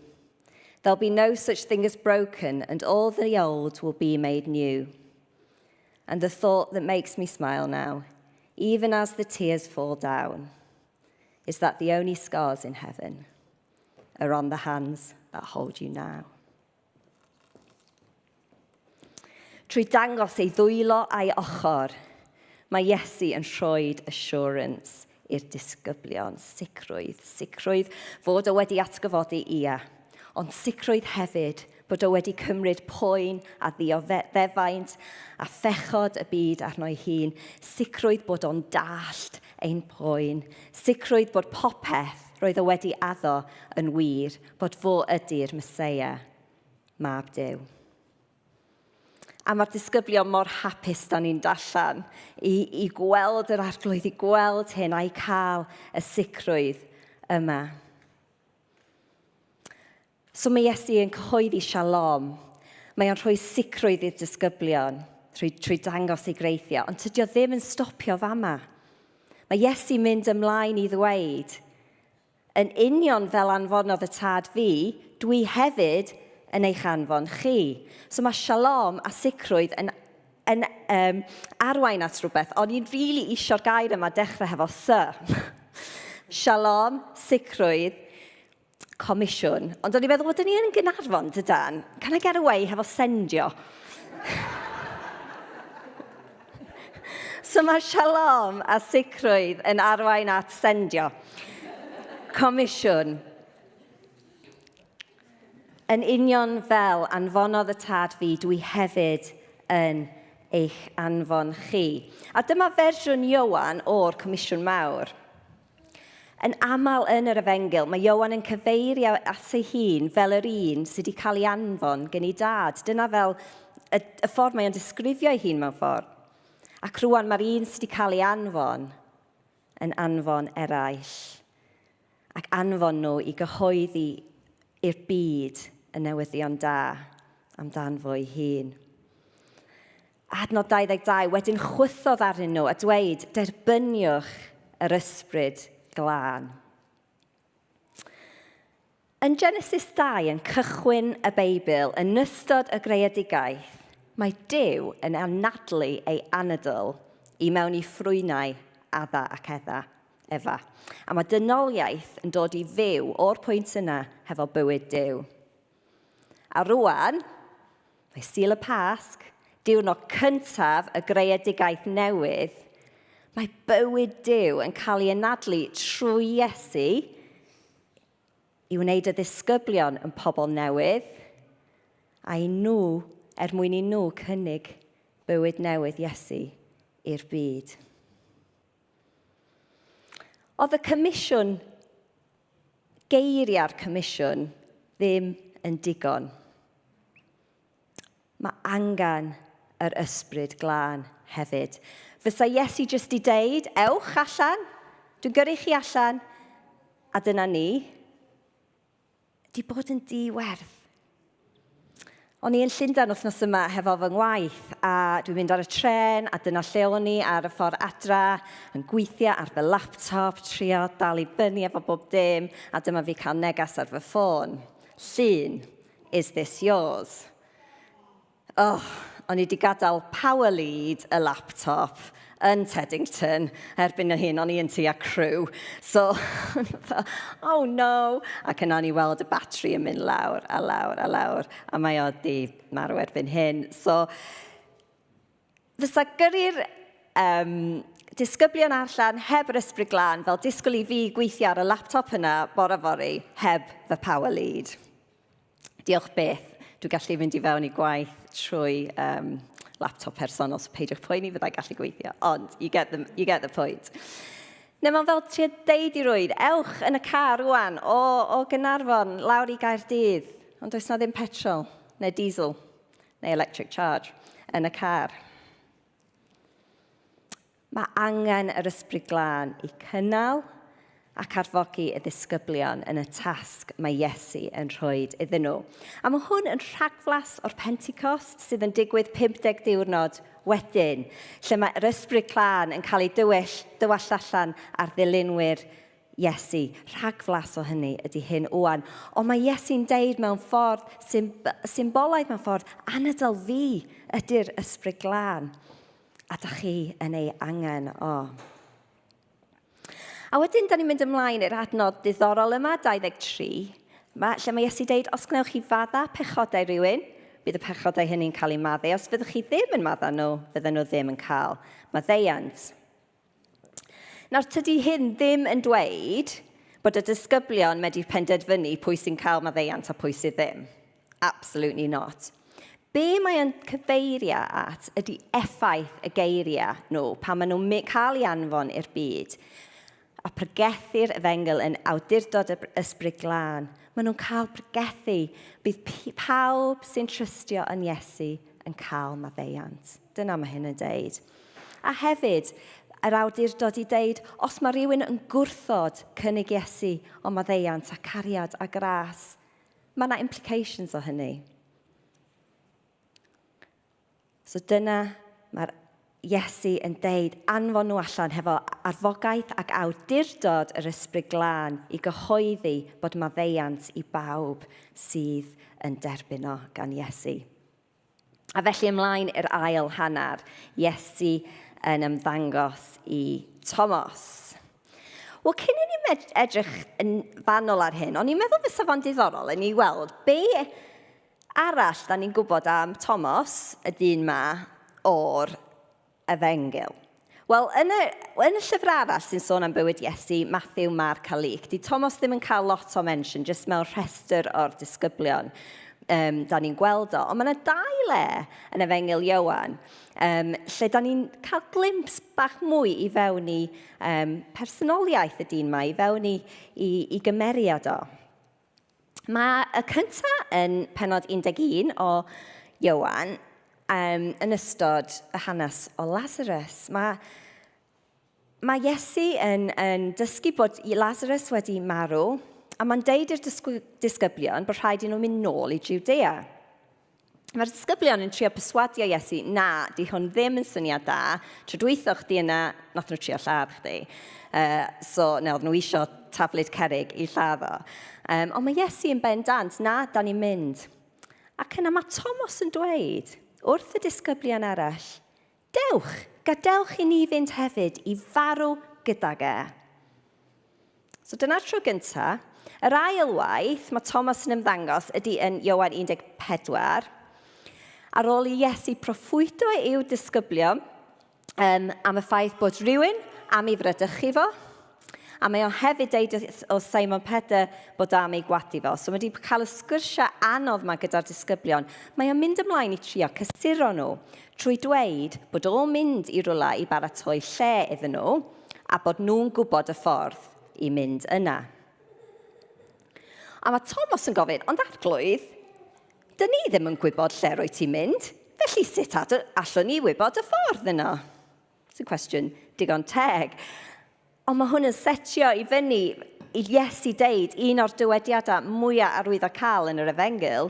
There'll be no such thing as broken, and all the old will be made new. And the thought that makes me smile now, even as the tears fall down, is that the only scars in heaven are on the hands that hold you now. Trwy dangos ei ddwylo a'i ochr, mae Iesu yn rhoi assurance i'r disgyblion, sicrwydd, sicrwydd fod o wedi atgyfodi ia, ond sicrwydd hefyd bod o wedi cymryd poen a ddioddefaint a phechod y byd arno'i hun, sicrwydd bod o'n dallt ein poen, sicrwydd bod popeth roedd o wedi addo yn wir, bod fo ydy'r Meseia, mab Duw. A mae'r disgyblion mor hapus da ni'n darllen i, i gweld yr arglwydd, i gweld hyn a'i cael y sicrwydd yma. So mae Iesu yn cyhoeddi shalom. Mae o'n rhoi sicrwydd i'r disgyblion trwy, trwy dangos ei greithio, ond tydio ddim yn stopio fama. Mae Iesu'n mynd ymlaen i ddweud, yn union fel anfonodd y tad fi, dwi hefyd yn eich anfon chi. So mae shalom a sicrwydd yn, yn um, arwain at rhywbeth, ond i'n rili really eisiau'r gair yma dechrau hefo sy. Shalom, sicrwydd, comisiwn. Ond o'n i'n meddwl, wel, ni yn Gynarfon, dydan? Can I get away hefo sendio? So mae shalom a sicrwydd yn arwain at sendio. Comisiwn. Yn union fel anfonodd y tad fi, dwi hefyd yn eich anfon chi. A dyma fersiwn Ioan o'r Comisiwn Mawr. Yn aml yn yr Efengyl, mae Ioan yn cyfeirio at ei hun fel yr un sydd wedi cael ei anfon gen ei dad. Dyna fel y, y ffordd mae o'n disgrifio ei hun mewn ffordd. Ac rwan mae'r un sydd wedi cael ei anfon yn anfon eraill. Ac anfon nhw i gyhoeddi i'r byd y newyddion da amdan fo'i hun. Adnod 22, wedyn chwythodd arnyn nhw a dweud, derbyniwch yr ysbryd glân. Yn Genesis 2, yn cychwyn y Beibl, yn ystod y greadigaeth, mae Duw yn anadlu ei anadl i mewn i ffrwynau Adda ac Edda, Efa. A mae dynoliaeth yn dod i fyw o'r pwynt yna hefo bywyd Duw. A rwan, mae Sul y Pasg, diwrnod cyntaf y greadigaeth newydd, mae bywyd Duw yn cael ei anadlu trwy Iesu i wneud y ddisgyblion yn pobl newydd, a i nhw, er mwyn i nhw cynnig bywyd newydd Iesu i'r byd. Oedd y comisiwn geiriau'r Comisiwn ddim yn digon. Mae angen yr ysbryd glân hefyd. Fysa Iesu jyst i deud, ewch allan, dwi'n gyrru chi allan, a dyna ni, 'di bod yn di-werth. O'n i yn Llundain wythnos yma hefo fy ngwaith a dwi'n mynd ar y tren a dyna lle o'n i ar y ffordd adra yn gweithio ar fy laptop, trio dal i fyny efo bob dim a dyma fi cael neges ar fy ffôn. Llun, is this yours? Oh, o'n i wedi gadael power lead y laptop yn Teddington. Erbyn hyn, o'n i yn tua crew. So, oh no! Ac yna o'n i weld y batri yn mynd lawr a lawr a lawr. A mae o di marw erbyn hyn. So, fysa gyrru'r um, disgyblion allan heb yr ysbryd glân fel disgwyl i fi gweithio ar y laptop yna bore fory heb fy power lead. Diolch byth, dwi'n gallu fynd i fewn i gwaith trwy um, laptop personol, so peidiwch poeni, fyddai gallu gweithio. Ond, you get the, you get the point. Neu mae'n fel trio deud i rwy'n, ewch yn y car rwan o, o Gynarfon lawr i Gaerdydd, ond does na ddim petrol, neu diesel, neu electric charge yn y car. Mae angen yr Ysbryd Glân i cynnal ac arfogi y ddisgyblion yn y tasg mae Iesu yn rhoi iddyn nhw. A mae hwn yn rhagflas o'r Pentecost sydd yn digwydd 50 diwrnod wedyn, lle mae'r Ysbryd Glân yn cael ei dywyll, dywallt allan ar ddilynwyr Iesu. Rhagflas o hynny ydy hyn ŵan. Ond mae Iesu'n deud mewn ffordd symbolaidd mewn ffordd, anadl fi ydy'r Ysbryd Glân. A da chi yn ei angen o. A wedyn, da ni'n mynd ymlaen i'r adnod diddorol yma, 23, ma, lle mae Iesu deud, os gwnewch chi fadda pechodau rhywun, bydd y pechodau hynny'n cael eu maddau. Os fyddwch chi ddim yn madda nhw, fydden nhw ddim yn cael maddeuant. Nawr, tydi hyn ddim yn dweud bod y disgyblion medru penderfynu pwy sy'n cael maddeuant a pwy sydd ddim. Absolutely not. Be mae o'n cyfeirio at ydy effaith y geiriau nhw pan maen nhw'n cael ei anfon i'r byd a pregethu'r efengyl yn awdurdod yr ysbryd glân. Maen nhw'n cael pregethu. Bydd pawb sy'n trystio yn Iesu yn cael maddeuant. Dyna mae hyn yn deud. A hefyd, yr awdurdod i deud, os mae rhywun yn gwrthod cynnig Iesu o maddeuant a cariad a gras, mae yna implications o hynny. So dyna mae'r Iesu yn deud, anfon nhw allan hefo arfogaeth ac awdurdod yr ysbryd glân i gyhoeddi bod maddeuant i bawb sydd yn derbyn o gan Iesu. A felly ymlaen i'r ail hanner, Iesu yn ymddangos i Thomas. Wel, cyn i ni edrych yn fanwl ar hyn, o'n i'n meddwl fysa fo'n diddorol i ni weld be arall da ni'n gwybod am Thomas, y dyn ma, o'r efengyl. Wel, yn y, yn y llyfr arall sy'n sôn am bywyd Iesu, Matthew, Mark a Luke, di Thomas ddim yn cael lot o mention, jyst mewn rhestr o'r disgyblion. Um, da ni'n gweld o. Ond mae yna dau le yn Efengyl Iowan, um, lle da ni'n cael glimpse bach mwy i fewn i um, personoliaeth y dyn ma, i fewn i, i, i gymeriad o. Mae y cyntaf yn penod 11 o Iowan um, yn ystod y hanes o Lazarus. Mae, mae Iesu yn, yn dysgu bod Lazarus wedi marw, a mae'n deud i'r disgyblion bod rhaid i nhw mynd nôl i Judea. Mae'r disgyblion yn trio perswadio Iesu, na, di hwn ddim yn syniad da. Tro dwytho chdi yna, nath nhw trio lladd chdi. So, ne, oedd nhw isio taflud cerrig i lladd o. Um, ond mae Iesu yn bendant, na, da ni'n mynd. Ac yna mae Thomas yn dweud wrth y disgyblion arall, dewch, gadewch i ni fynd hefyd i farw gydag e. So dyna'r tro gynta. Yr ail waith mae Thomas yn ymddangos ydy yn Ioan 14. Ar ôl i Iesu proffwydo i'w disgyblion um, am y ffaith bod rhywun am ei fradychu fo, a mae o hefyd deud o Simon Pedr bod am ei gwadu fo. So mae wedi cael y sgyrsiau anodd yma gyda'r disgyblion. Mae o'n mynd ymlaen i trio cysuro nhw trwy dweud bod o'n mynd i rwla i baratoi lle iddyn nhw, a bod nhw'n gwybod y ffordd i mynd yna. A mae Thomas yn gofyn, ond arglwydd, dyn ni ddim yn gwybod lle rwy ti'n mynd, felly sut allwn ni wybod y ffordd yno? It's a cwestiwn digon teg. Ond mae hwn yn setio i fyny i Iesu deud un o'r dywediadau mwyaf arwyddocaol yn yr efengyl,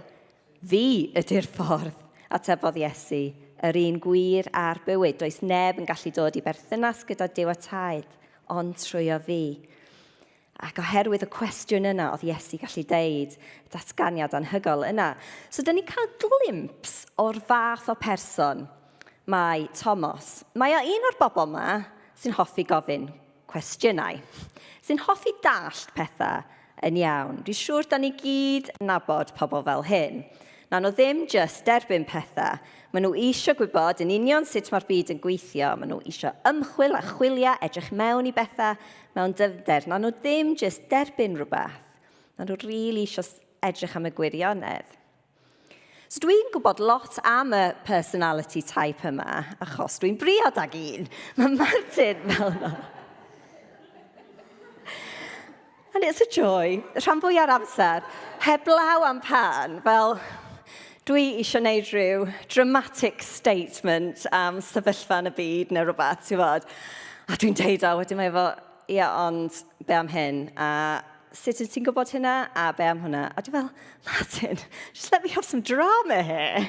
Fi ydy'r ffordd, atebodd Iesu, yr un gwir a'r bywyd. Does neb yn gallu dod i berthynas gyda Duw a Taid, ond trwyo fi. Ac oherwydd y cwestiwn yna, oedd Iesu gallu deud y datganiad anhygol yna. So, dyn ni'n cael glimpse o'r fath o person mae Thomas. Mae o un o'r bobl yma sy'n hoffi gofyn cwestiynau, sy'n hoffi dallt pethau yn iawn. Dwi'n siŵr da ni gyd yn nabod pobl fel hyn. Na nhw ddim jyst derbyn pethau. Maen nhw eisiau gwybod yn union sut mae'r byd yn gweithio. Maen nhw eisiau ymchwil a chwilio, edrych mewn i bethau mewn dyfnder. Na nhw ddim jyst derbyn rhywbeth. Na nhw rili eisiau edrych am y gwirionedd. So dwi'n gwybod lot am y personality type yma, achos dwi'n briod ag un. Mae Martin fel yna. And it's a joy. Rhan fwy ar amser, heblaw am pan, fel dwi eisiau gwneud rhyw dramatic statement am sefyllfa yn y byd neu rhywbeth, ti'n fod. A dwi'n deud o, wedyn mae efo, ia, ond be am hyn? A sut wyt ti'n gwybod hynna? A be am hwnna? A dwi fel, Martin, just let me have some drama here.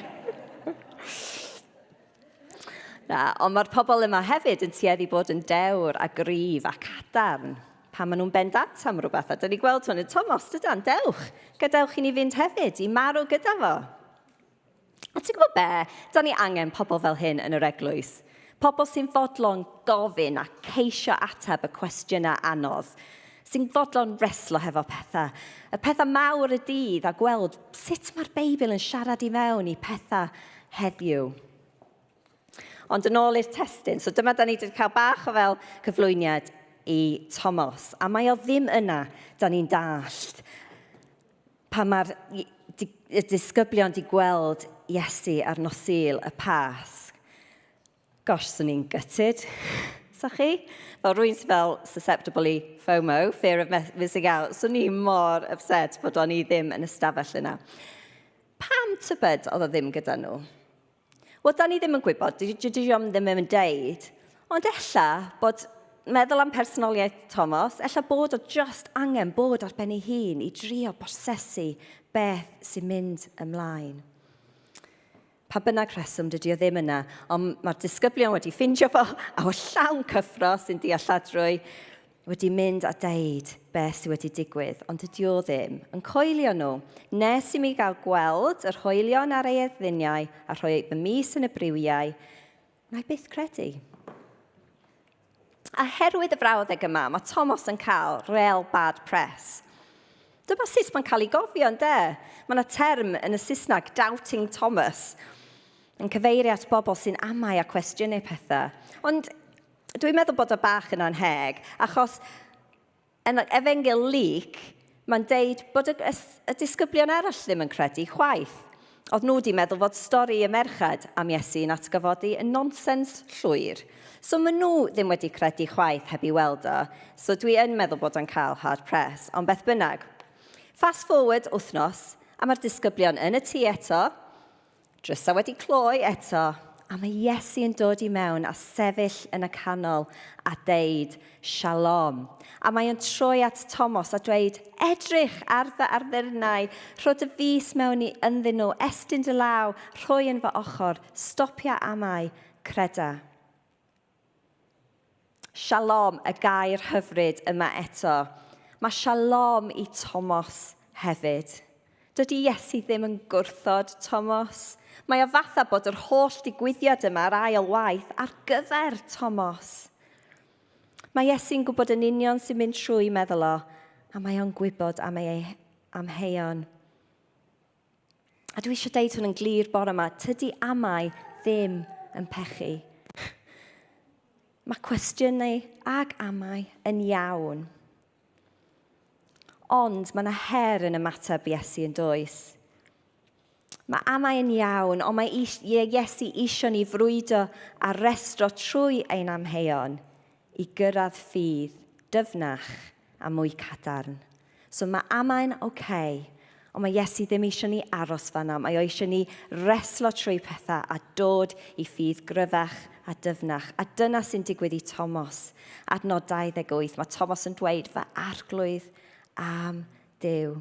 Na, ond mae'r pobl yma hefyd yn tueddu bod yn dewr a gryf a cadarn pan maen nhw'n bendant am rhywbeth. A dyn ni gweld hwn yn Thomas, dydan, dewch, gadewch i ni fynd hefyd, i marw gyda fo. A ti'n gwybod be? Da ni angen pobl fel hyn yn yr eglwys. Pobl sy'n fodlon gofyn a ceisio ateb y cwestiynau anodd. Sy'n fodlon reslo hefo pethau. Y pethau mawr y dydd a gweld sut mae'r Beibl yn siarad i mewn i pethau heddiw. Ond yn ôl i'r testun, so dyma da ni wedi cael bach o fel cyflwyniad i Thomas. A mae o ddim yna, da ni'n dallt pan mae'r y disgyblion di gweld Iesu ar nos Sul y Pasg, gosh, swn i'n gutted, sa chi? Fel rwy'n sy'n fel susceptible i FOMO, fear of missing out, swn i mor upset bod o'n i ddim yn ystafell yna. Pam tybed oedd o ddim gyda nhw? Wel, da ni ddim yn gwybod, dydy o ddim yn deud. Ond ella bod meddwl am personoliaeth Thomas, ella bod o just angen bod ar ben ei hun i drio prosesu beth sy'n mynd ymlaen. Pa bynnag rheswm, dydy o ddim yna, ond mae'r disgyblion wedi ffindio fo, a o llawn cyffro sy'n dealladrwy, wedi mynd a deud beth sydd wedi digwydd, ond dydy o ddim yn coelio nhw. Nes i mi gael gweld yr hoelion ar ei eddyniau a rhoi fy mys yn y briwiau, na i byth credu. A herwydd y frawddeg yma, mae Thomas yn cael real bad press. Dyma sut mae'n cael ei gofio, ynde? Mae yna term yn y Saesneg, doubting Thomas, yn cyfeirio at bobl sy'n amau a cwestiynu pethau. Ond Dwi'n meddwl bod o bach yn anheg, achos yn Efengyl Luc, mae'n deud bod y, y, y disgyblion eraill ddim yn credu chwaith. Oedd nhw wedi meddwl fod stori y merched am Iesu yn atgyfodi yn nonsens llwyr. So maen nhw ddim wedi credu chwaith heb i weld o. So dwi yn meddwl bod o'n cael hard press, ond beth bynnag. Fast forward wythnos, a mae'r disgyblion yn y tŷ eto, Drysau wedi cloi eto, a mae Iesu yn dod i mewn a sefyll yn y canol a deud, Shalom. A mae o'n troi at Tomos a dweud, Edrych ar fy arddyrnau, rho dy fys mewn i ynddyn nhw, estyn dy law, rhoi yn fy ochr, stopia amau, creda. Shalom, y gair hyfryd yma eto. Mae shalom i Tomos hefyd. Dydy Iesu ddim yn gwrthod Tomos. Mae o fatha bod yr holl digwyddiad yma ar ail waith ar gyfer Tomos. Mae Iesu'n gwybod yn union sy'n mynd trwy meddwl o, a mae o'n gwybod am ei amheuon. A dwi eisiau deud hwn yn glir bore yma, tydi amau ddim yn pechu. Mae cwestiynau ag amau yn iawn. Ond mae yna her yn ymateb Iesu yn does. Mae amau yn iawn, ond mae Iesu eisiau ni frwydo a restro trwy ein amheuon i gyrraedd ffydd dyfnach a mwy cadarn. So mae amau'n ok, ond mae Iesu ddim eisiau ni aros fanna. Mae o eisiau ni reslo trwy pethau a dod i ffydd gryfach a dyfnach. A dyna sy'n digwydd i Tomos. Adnod 28, mae Tomos yn dweud, fy arglwydd am Duw.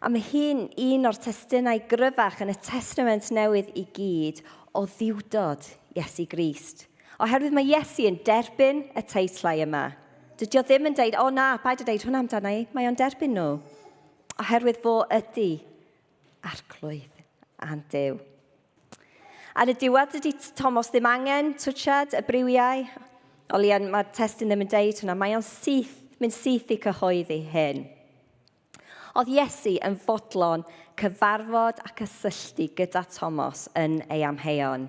A mae hyn un o'r testunau gryfach yn y Testament Newydd i gyd o ddiwdod Iesu Grist. Oherwydd mae Iesu yn derbyn y teitlau yma. Dydy o ddim yn deud, o na, paid â deud hwnna amdana i. Mae o'n derbyn nhw. Oherwydd fo ydy arglwydd a'n Duw. Ar y diwedd, dydy Thomas ddim angen twtsiad y briwiau. O leia, mae'r testun ddim yn deud hwnna. Mae o'n syth, mynd syth i cyhoeddi hyn. Oedd Iesu yn fodlon cyfarfod a cysylltu gyda Thomas yn ei amheuon,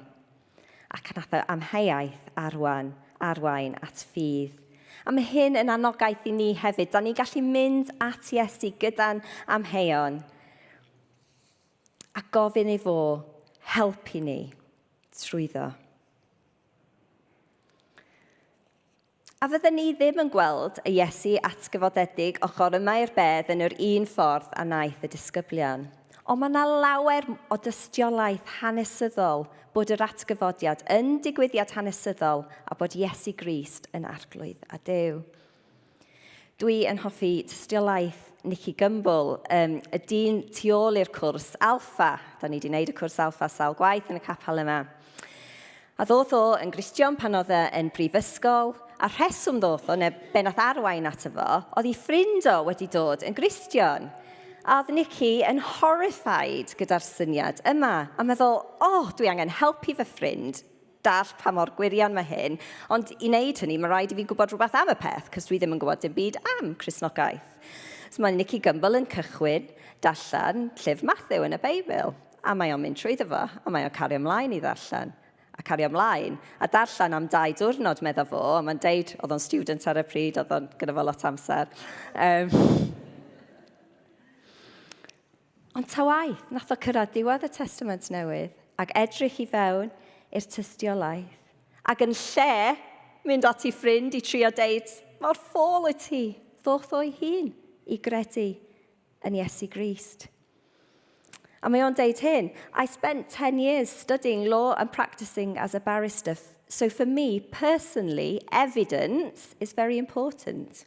ac nath y amheuaeth arwain, arwain at ffydd. A mae hyn yn anogaeth i ni hefyd. Da ni'n gallu mynd at Iesu gyda'n amheuon a gofyn ei fo helpu ni trwyddo. A fydden ni ddim yn gweld y Iesu atgyfodedig ochr yma i'r bedd yn yr un ffordd a wnaeth y disgyblion. Ond mae yna lawer o dystiolaeth hanesyddol bod yr atgyfodiad yn digwyddiad hanesyddol a bod Iesu Grist yn Arglwydd a Duw. Dwi yn hoffi tystiolaeth Nicky Gumbel, um, y dyn tu ôl i'r cwrs Alpha. Da ni wedi gwneud y cwrs Alpha sawl gwaith yn y capel yma. A ddoth o yn Gristion pan oedd e yn brifysgol, a'r rheswm ddoth o, neu be nath arwain ato fo, oedd ei ffrind o wedi dod yn Gristion. A oedd Nicky yn horrified gyda'r syniad yma, a meddwl, o, oh, dwi angen helpu fy ffrind dall pa mor gwirion mae hyn, ond i wneud hynny, mae rhaid i fi gwybod rhywbeth am y peth, cos dwi ddim yn gwybod dim byd am Cristnogaeth. So mae Nicky Gumbel yn cychwyn darllen llyfr Matthew yn y Beibl. A mae o'n mynd trwyddo fo, a mae o'n cario ymlaen i ddarllen, a cario ymlaen, a darllen am dau diwrnod, medda fo, a mae'n deud, oedd o'n student ar y pryd, oedd o'n gyda fo lot amser. Um, ond ta waeth, nath o cyrraedd diwedd y Testament Newydd, ac edrych i fewn i'r tystiolaeth. Ac yn lle mynd at ei ffrind i trio deud, mor ffôl wyt ti, ddoth o'i hun i gredu yn Iesu Grist. A mae o'n deud hyn, I spent 10 years studying law and practicing as a barrister. So for me, personally, evidence is very important.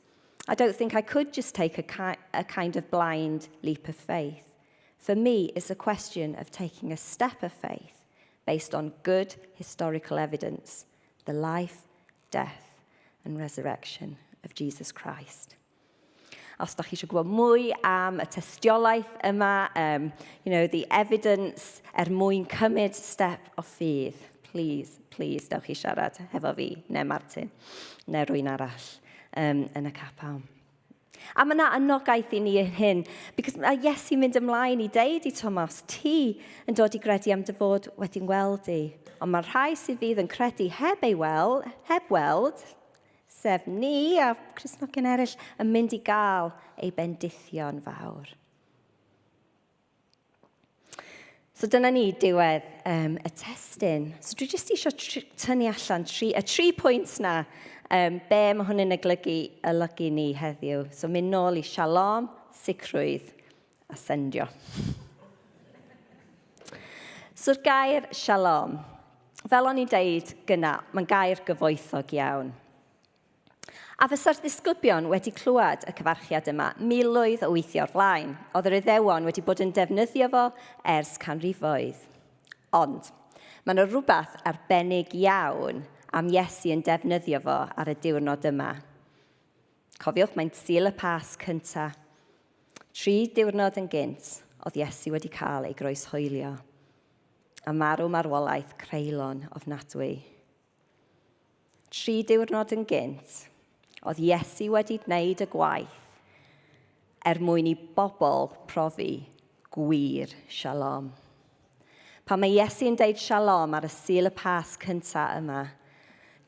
I don't think I could just take a, ki a kind of blind leap of faith. For me, it's a question of taking a step of faith based on good historical evidence, the life, death, and resurrection of Jesus Christ. Os da chi eisiau gwybod mwy am y tystiolaeth yma, um, you know, the evidence er mwyn cymryd step o ffydd, please, please, dewch i siarad hefo fi, neu Martin, neu rwy'n arall um, yn y capel. A mae yna anogaeth i ni yn hyn, because mae Iesu'n mynd ymlaen i deud i Thomas, ti yn dod i gredu am dy fod wedi'n weld i. Ond mae'r rhai sydd fydd yn credu heb ei weld, heb weld, sef ni a Cristnogion eraill, yn mynd i gael ei bendithio'n fawr. So dyna ni diwedd um, y testun. So dwi jyst eisiau tynnu allan tri, y tri pwynt na, um, be mae hwn yn olygu, olygu ni heddiw. So mynd nôl i shalom, sicrwydd a sendio. So'r gair shalom, fel o'n i'n deud gyna, mae'n gair gyfoethog iawn. A fysa'r disgyblion wedi clywed y cyfarchiad yma miloedd o weithiau o'r flaen. Oedd yr Iddewon wedi bod yn defnyddio fo ers canrifoedd. Ond, mae yna rhywbeth arbennig iawn am Iesu yn defnyddio fo ar y diwrnod yma. Cofiwch, mae'n Sul y Pasg cyntaf. Tri diwrnod yn gynt, oedd Iesu wedi cael ei groeshoelio a marw marwolaeth creulon ofnadwy. Tri diwrnod yn gynt, oedd Iesu wedi gwneud y gwaith er mwyn i bobl profi gwir shalom. Pan mae Iesu yn deud shalom ar y Sul y Pasg cyntaf yma,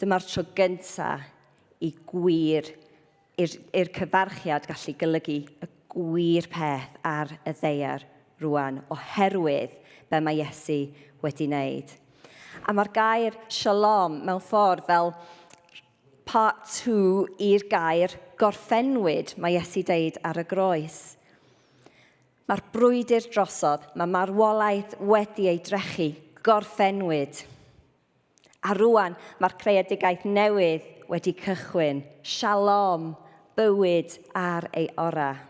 dyma'r tro gyntaf i gwir, i'r cyfarchiad gallu golygu y gwir peth ar y ddaear rwan, oherwydd be mae Iesu wedi wneud. A mae'r gair shalom mewn ffordd fel part 2 i'r gair gorffennwyd mae Iesu deud ar y groes. Mae'r brwydr drosodd, mae marwolaeth wedi ei drechu, gorffennwyd. A rwan, mae'r creadigaeth newydd wedi cychwyn. Shalom, bywyd ar ei orau.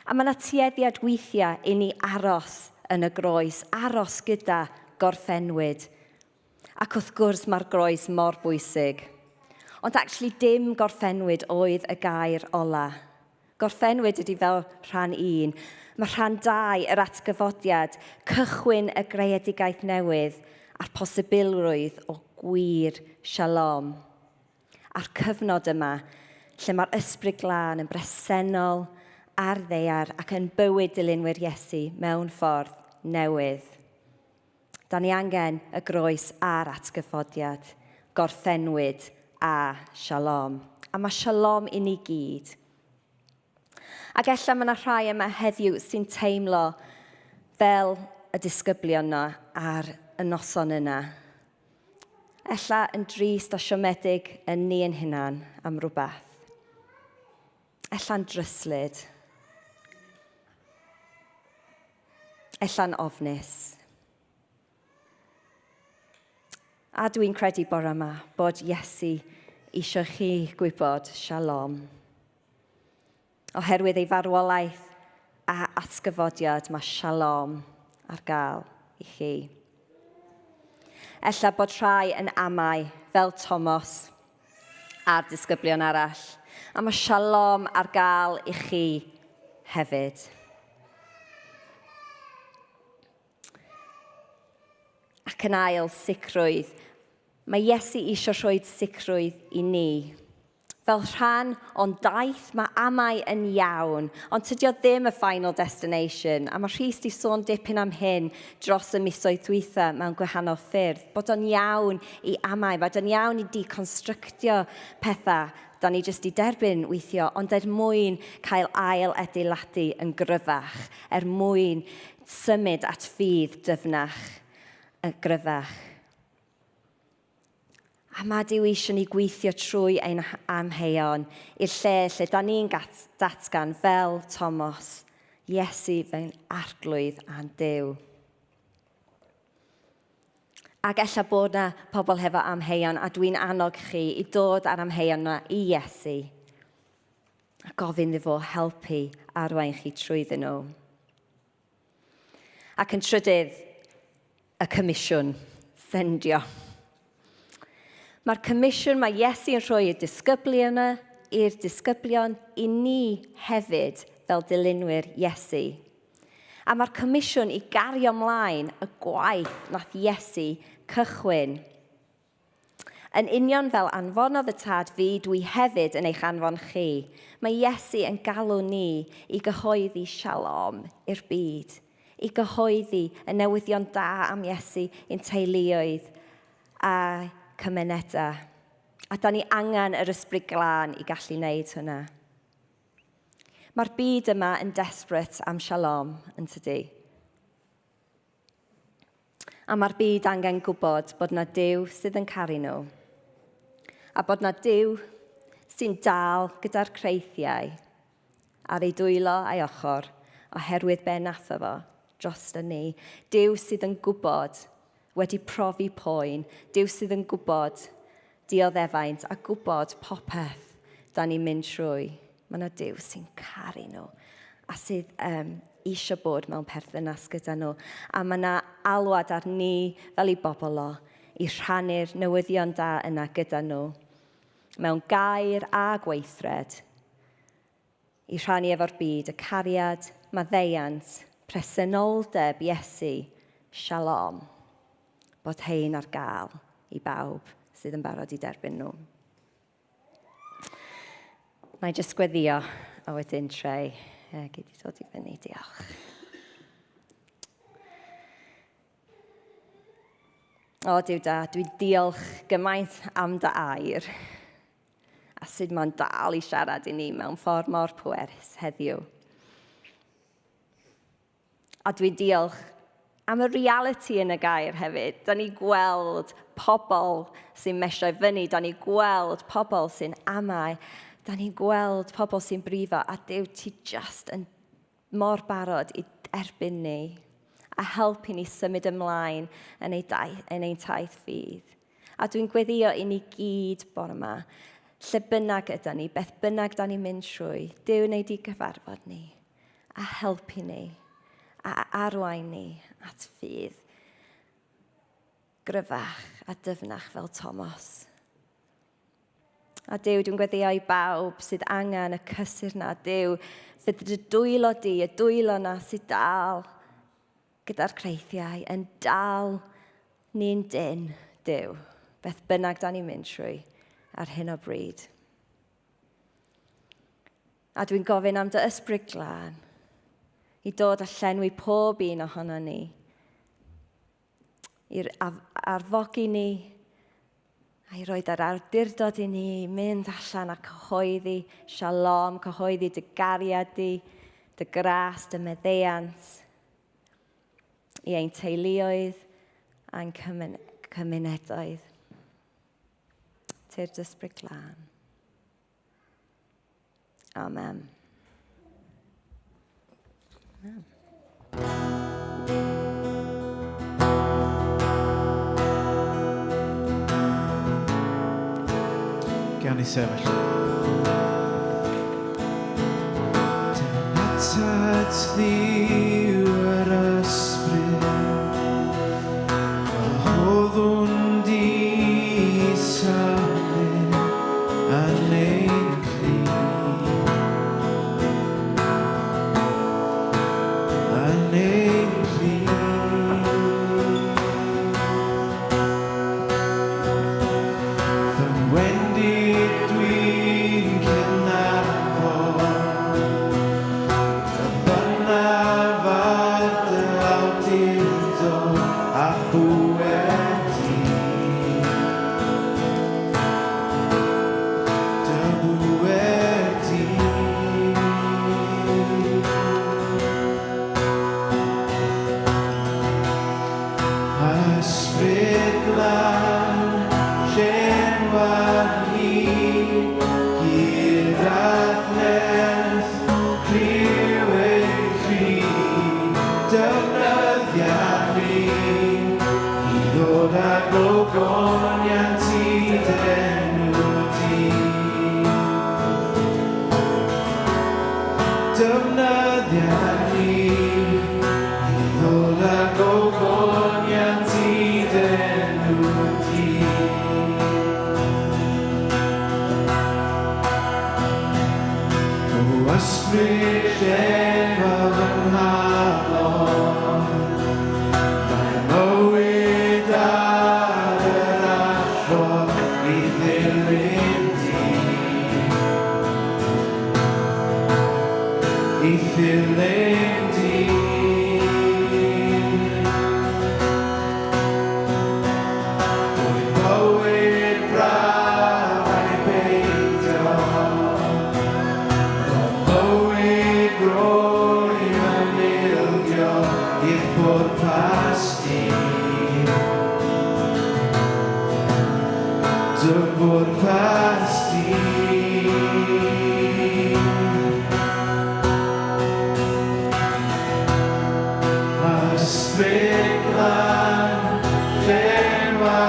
A mae yna tueddiad weithiau i ni aros yn y groes, aros gyda gorffennwyd. Ac wrth gwrs mae'r groes mor bwysig. Ond actually dim gorffennwyd oedd y gair ola. Gorffennwyd ydy fel rhan un. Mae rhan dau, yr atgyfodiad, cychwyn y greadigaeth newydd a'r posibilrwydd o gwir shalom. A'r cyfnod yma, lle mae'r Ysbryd Glân yn bresennol ar ddaear ac yn bywyd dilynwyr Iesu mewn ffordd newydd. Da ni angen y groes a'r atgyfodiad, gorffennwyd a shalom. A mae shalom i ni gyd. Ac ella mae yna rhai yma heddiw sy'n teimlo fel y disgyblion yna ar y noson yna. Ella yn drist a siomedig yn ni yn hunan am rhywbeth. Ella'n dryslyd. Ella'n ofnus. A dwi'n credu bore yma bod Iesu eisiau chi gwybod shalom. Oherwydd ei farwolaeth a atgyfodiad mae shalom ar gael i chi. Ella bod rhai yn amau, fel Thomas a'r disgyblion arall, a mae shalom ar gael i chi hefyd. Ac yn ail, sicrwydd. Mae Iesu eisiau rhoi sicrwydd i ni. Fel rhan o'n daith, mae amau yn iawn, ond tydio ddim y final destination, a mae Rhys di sôn dipyn am hyn dros y misoedd dwytha mewn gwahanol ffyrdd, bod o'n iawn i amau, bod o'n iawn i deconstructio pethau da ni jyst di derbyn weithio, ond er mwyn cael ail adeiladu yn gryfach, er mwyn symud at ffydd dyfnach, y gryfach. A mae Duw eisiau ni gweithio trwy ein amheuon i'r lle lle da ni'n datgan fel Thomas, Iesu fy arglwydd a'n Duw. Ac ella bod na pobl hefo amheuon, a dwi'n annog chi i dod â'r amheuon yna i Iesu a gofyn iddo fo helpu arwain chi trwyddyn nhw. Ac yn trydydd, y comisiwn, sendio. Mae'r comisiwn mae Iesu yn rhoi i'r disgyblion yna, i'r disgyblion, i ni hefyd fel dilynwyr Iesu. A mae'r comisiwn i gario ymlaen y gwaith nath Iesu cychwyn. Yn union fel anfonodd y Tad fi, dwi hefyd yn eich anfon chi. Mae Iesu yn galw ni i gyhoeddi shalom i'r byd, i gyhoeddi y newyddion da am Iesu i'n teuluoedd a cymunedau. A da ni angen yr Ysbryd Glân i gallu wneud hwnna. Mae'r byd yma yn desperate am shalom, yn tydi? A mae'r byd angen gwybod bod na Duw sydd yn caru nhw. A bod na Duw sy'n dal gyda'r creithiau ar ei dwylo a'i ochr oherwydd be natho fo drosto ni. Duw sydd yn gwybod, wedi profi poen, Duw sydd yn gwybod dioddefaint a gwybod popeth da ni'n mynd trwy. Mae yna Duw sy'n caru nhw a sydd eisiau bod mewn perthynas gyda nhw. A mae yna alwad ar ni fel i bobl o i rhannu'r newyddion da yna gyda nhw mewn gair a gweithred, i rhannu efo'r byd y cariad, maddeuant, presenoldeb Iesu, shalom, bod hein ar gael i bawb sydd yn barod i derbyn nhw. Na i jyst gweddio a wedyn Trey, gei di dod i fyny, diolch. O, Duw da, dwi'n diolch gymaint am dy air a sut mae'n dal i siarad i ni mewn ffordd mor pwerus heddiw. A dwi'n diolch am y reality yn y gair hefyd. Da ni gweld pobl sy'n mesio i fyny, da ni gweld pobl sy'n amau, da ni gweld pobl sy'n brifo, a Duw, ti just yn mor barod i erbyn ni a helpu ni symud ymlaen yn, ei daith, yn ein taith ffydd. A dwi'n gweddio i ni gyd bore yma, lle bynnag yda ni, beth bynnag da ni'n mynd trwy, Duw wneud i gyfarfod ni a helpu ni a arwain ni at ffydd gryfach a dyfnach fel Thomas. A Duw, dwi'n gweddio i bawb sydd angen y cysur na. Duw, fydd dy dwylo di, y dwylo na sydd dal gyda'r creithiau, yn dal ni'n dyn, Duw, beth bynnag da ni'n mynd trwy ar hyn o bryd. A dwi'n gofyn am dy ysbryd glân i dod a llenwi pob un ohono ni, i'r arfogi ni, a i roed yr awdurdod i ni mynd allan a cyhoeddi shalom, cyhoeddi dy gariad di, dy gras, dy meddeiant, i ein teuluoedd a'n cymunedoedd. Tyrd ysbryd glân. Amen. Amen. Gawn ni sefyll. Dyma tad ddiw yr ysbryd, gwahoddwn di symud yn ein plith. Yn ein plith. Fy ngwendid dwi'n cydnabod, y bynnaf ar dy awdurdod a phŵer di. Dy bŵer di. Ysbryd glân, llenwa ni gyda'r nerth cryw ein cri, defnyddia ni i ddod â gogoniant i d'enw di. Defnyddia ni i ddod â gogoniant i d'enw di. O ysbryd llenwa fy nghalon, mae mywyd ar yr allor. I ddilyn di. I ddilyn di. Boed bywyd braf ai beidio, fy mywyd rwyf yn ildio i'th bwrpas di. Dy bwrpas di. Ysbryd Glân, llenwa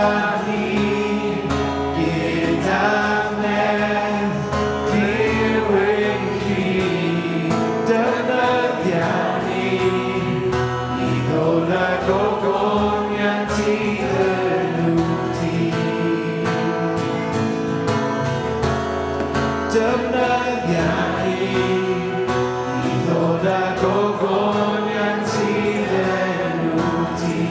ni gyda nerth Duw ein cri. Defnyddia ni i ddod â gogoniant i dy enw di. Defnyddia ni i ddod â gogoniant i dy enw di.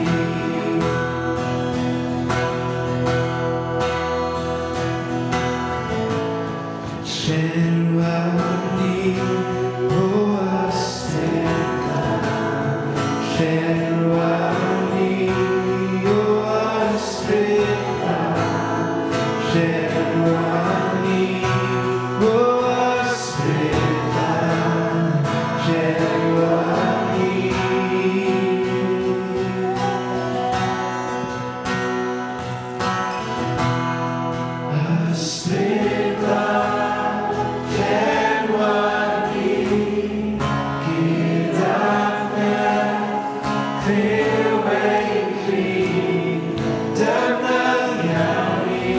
Llenwa ni o ysbryd glân. Llenwa ni o ysbryd glân. Llenwa ni o ysbryd glân. Llenwa ni. Ysbryd glân, llenwa ni gyda nerth Duw ein cri. Defnyddia ni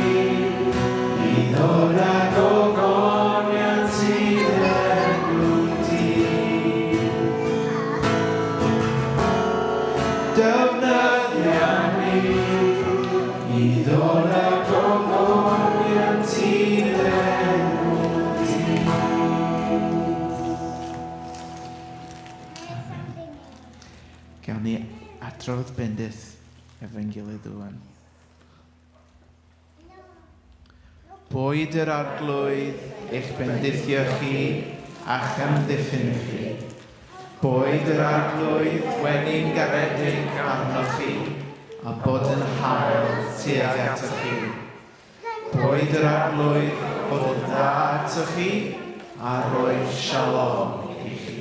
i ddod â gogoniant i dy enw di. Defnyddia ni i ddod â gogoniant i dy enw di. Gawn ni adrodd bendith efo'n gilydd rŵan. Boed yr Arglwydd eich bendithio chi a'ch amddiffyn chi. Boed yr Arglwydd wenu'n garedig arnoch chi a bod yn hael tuag atoch chi. Boed yr Arglwydd fod yn dda atoch chi a rhoi shalom i chi.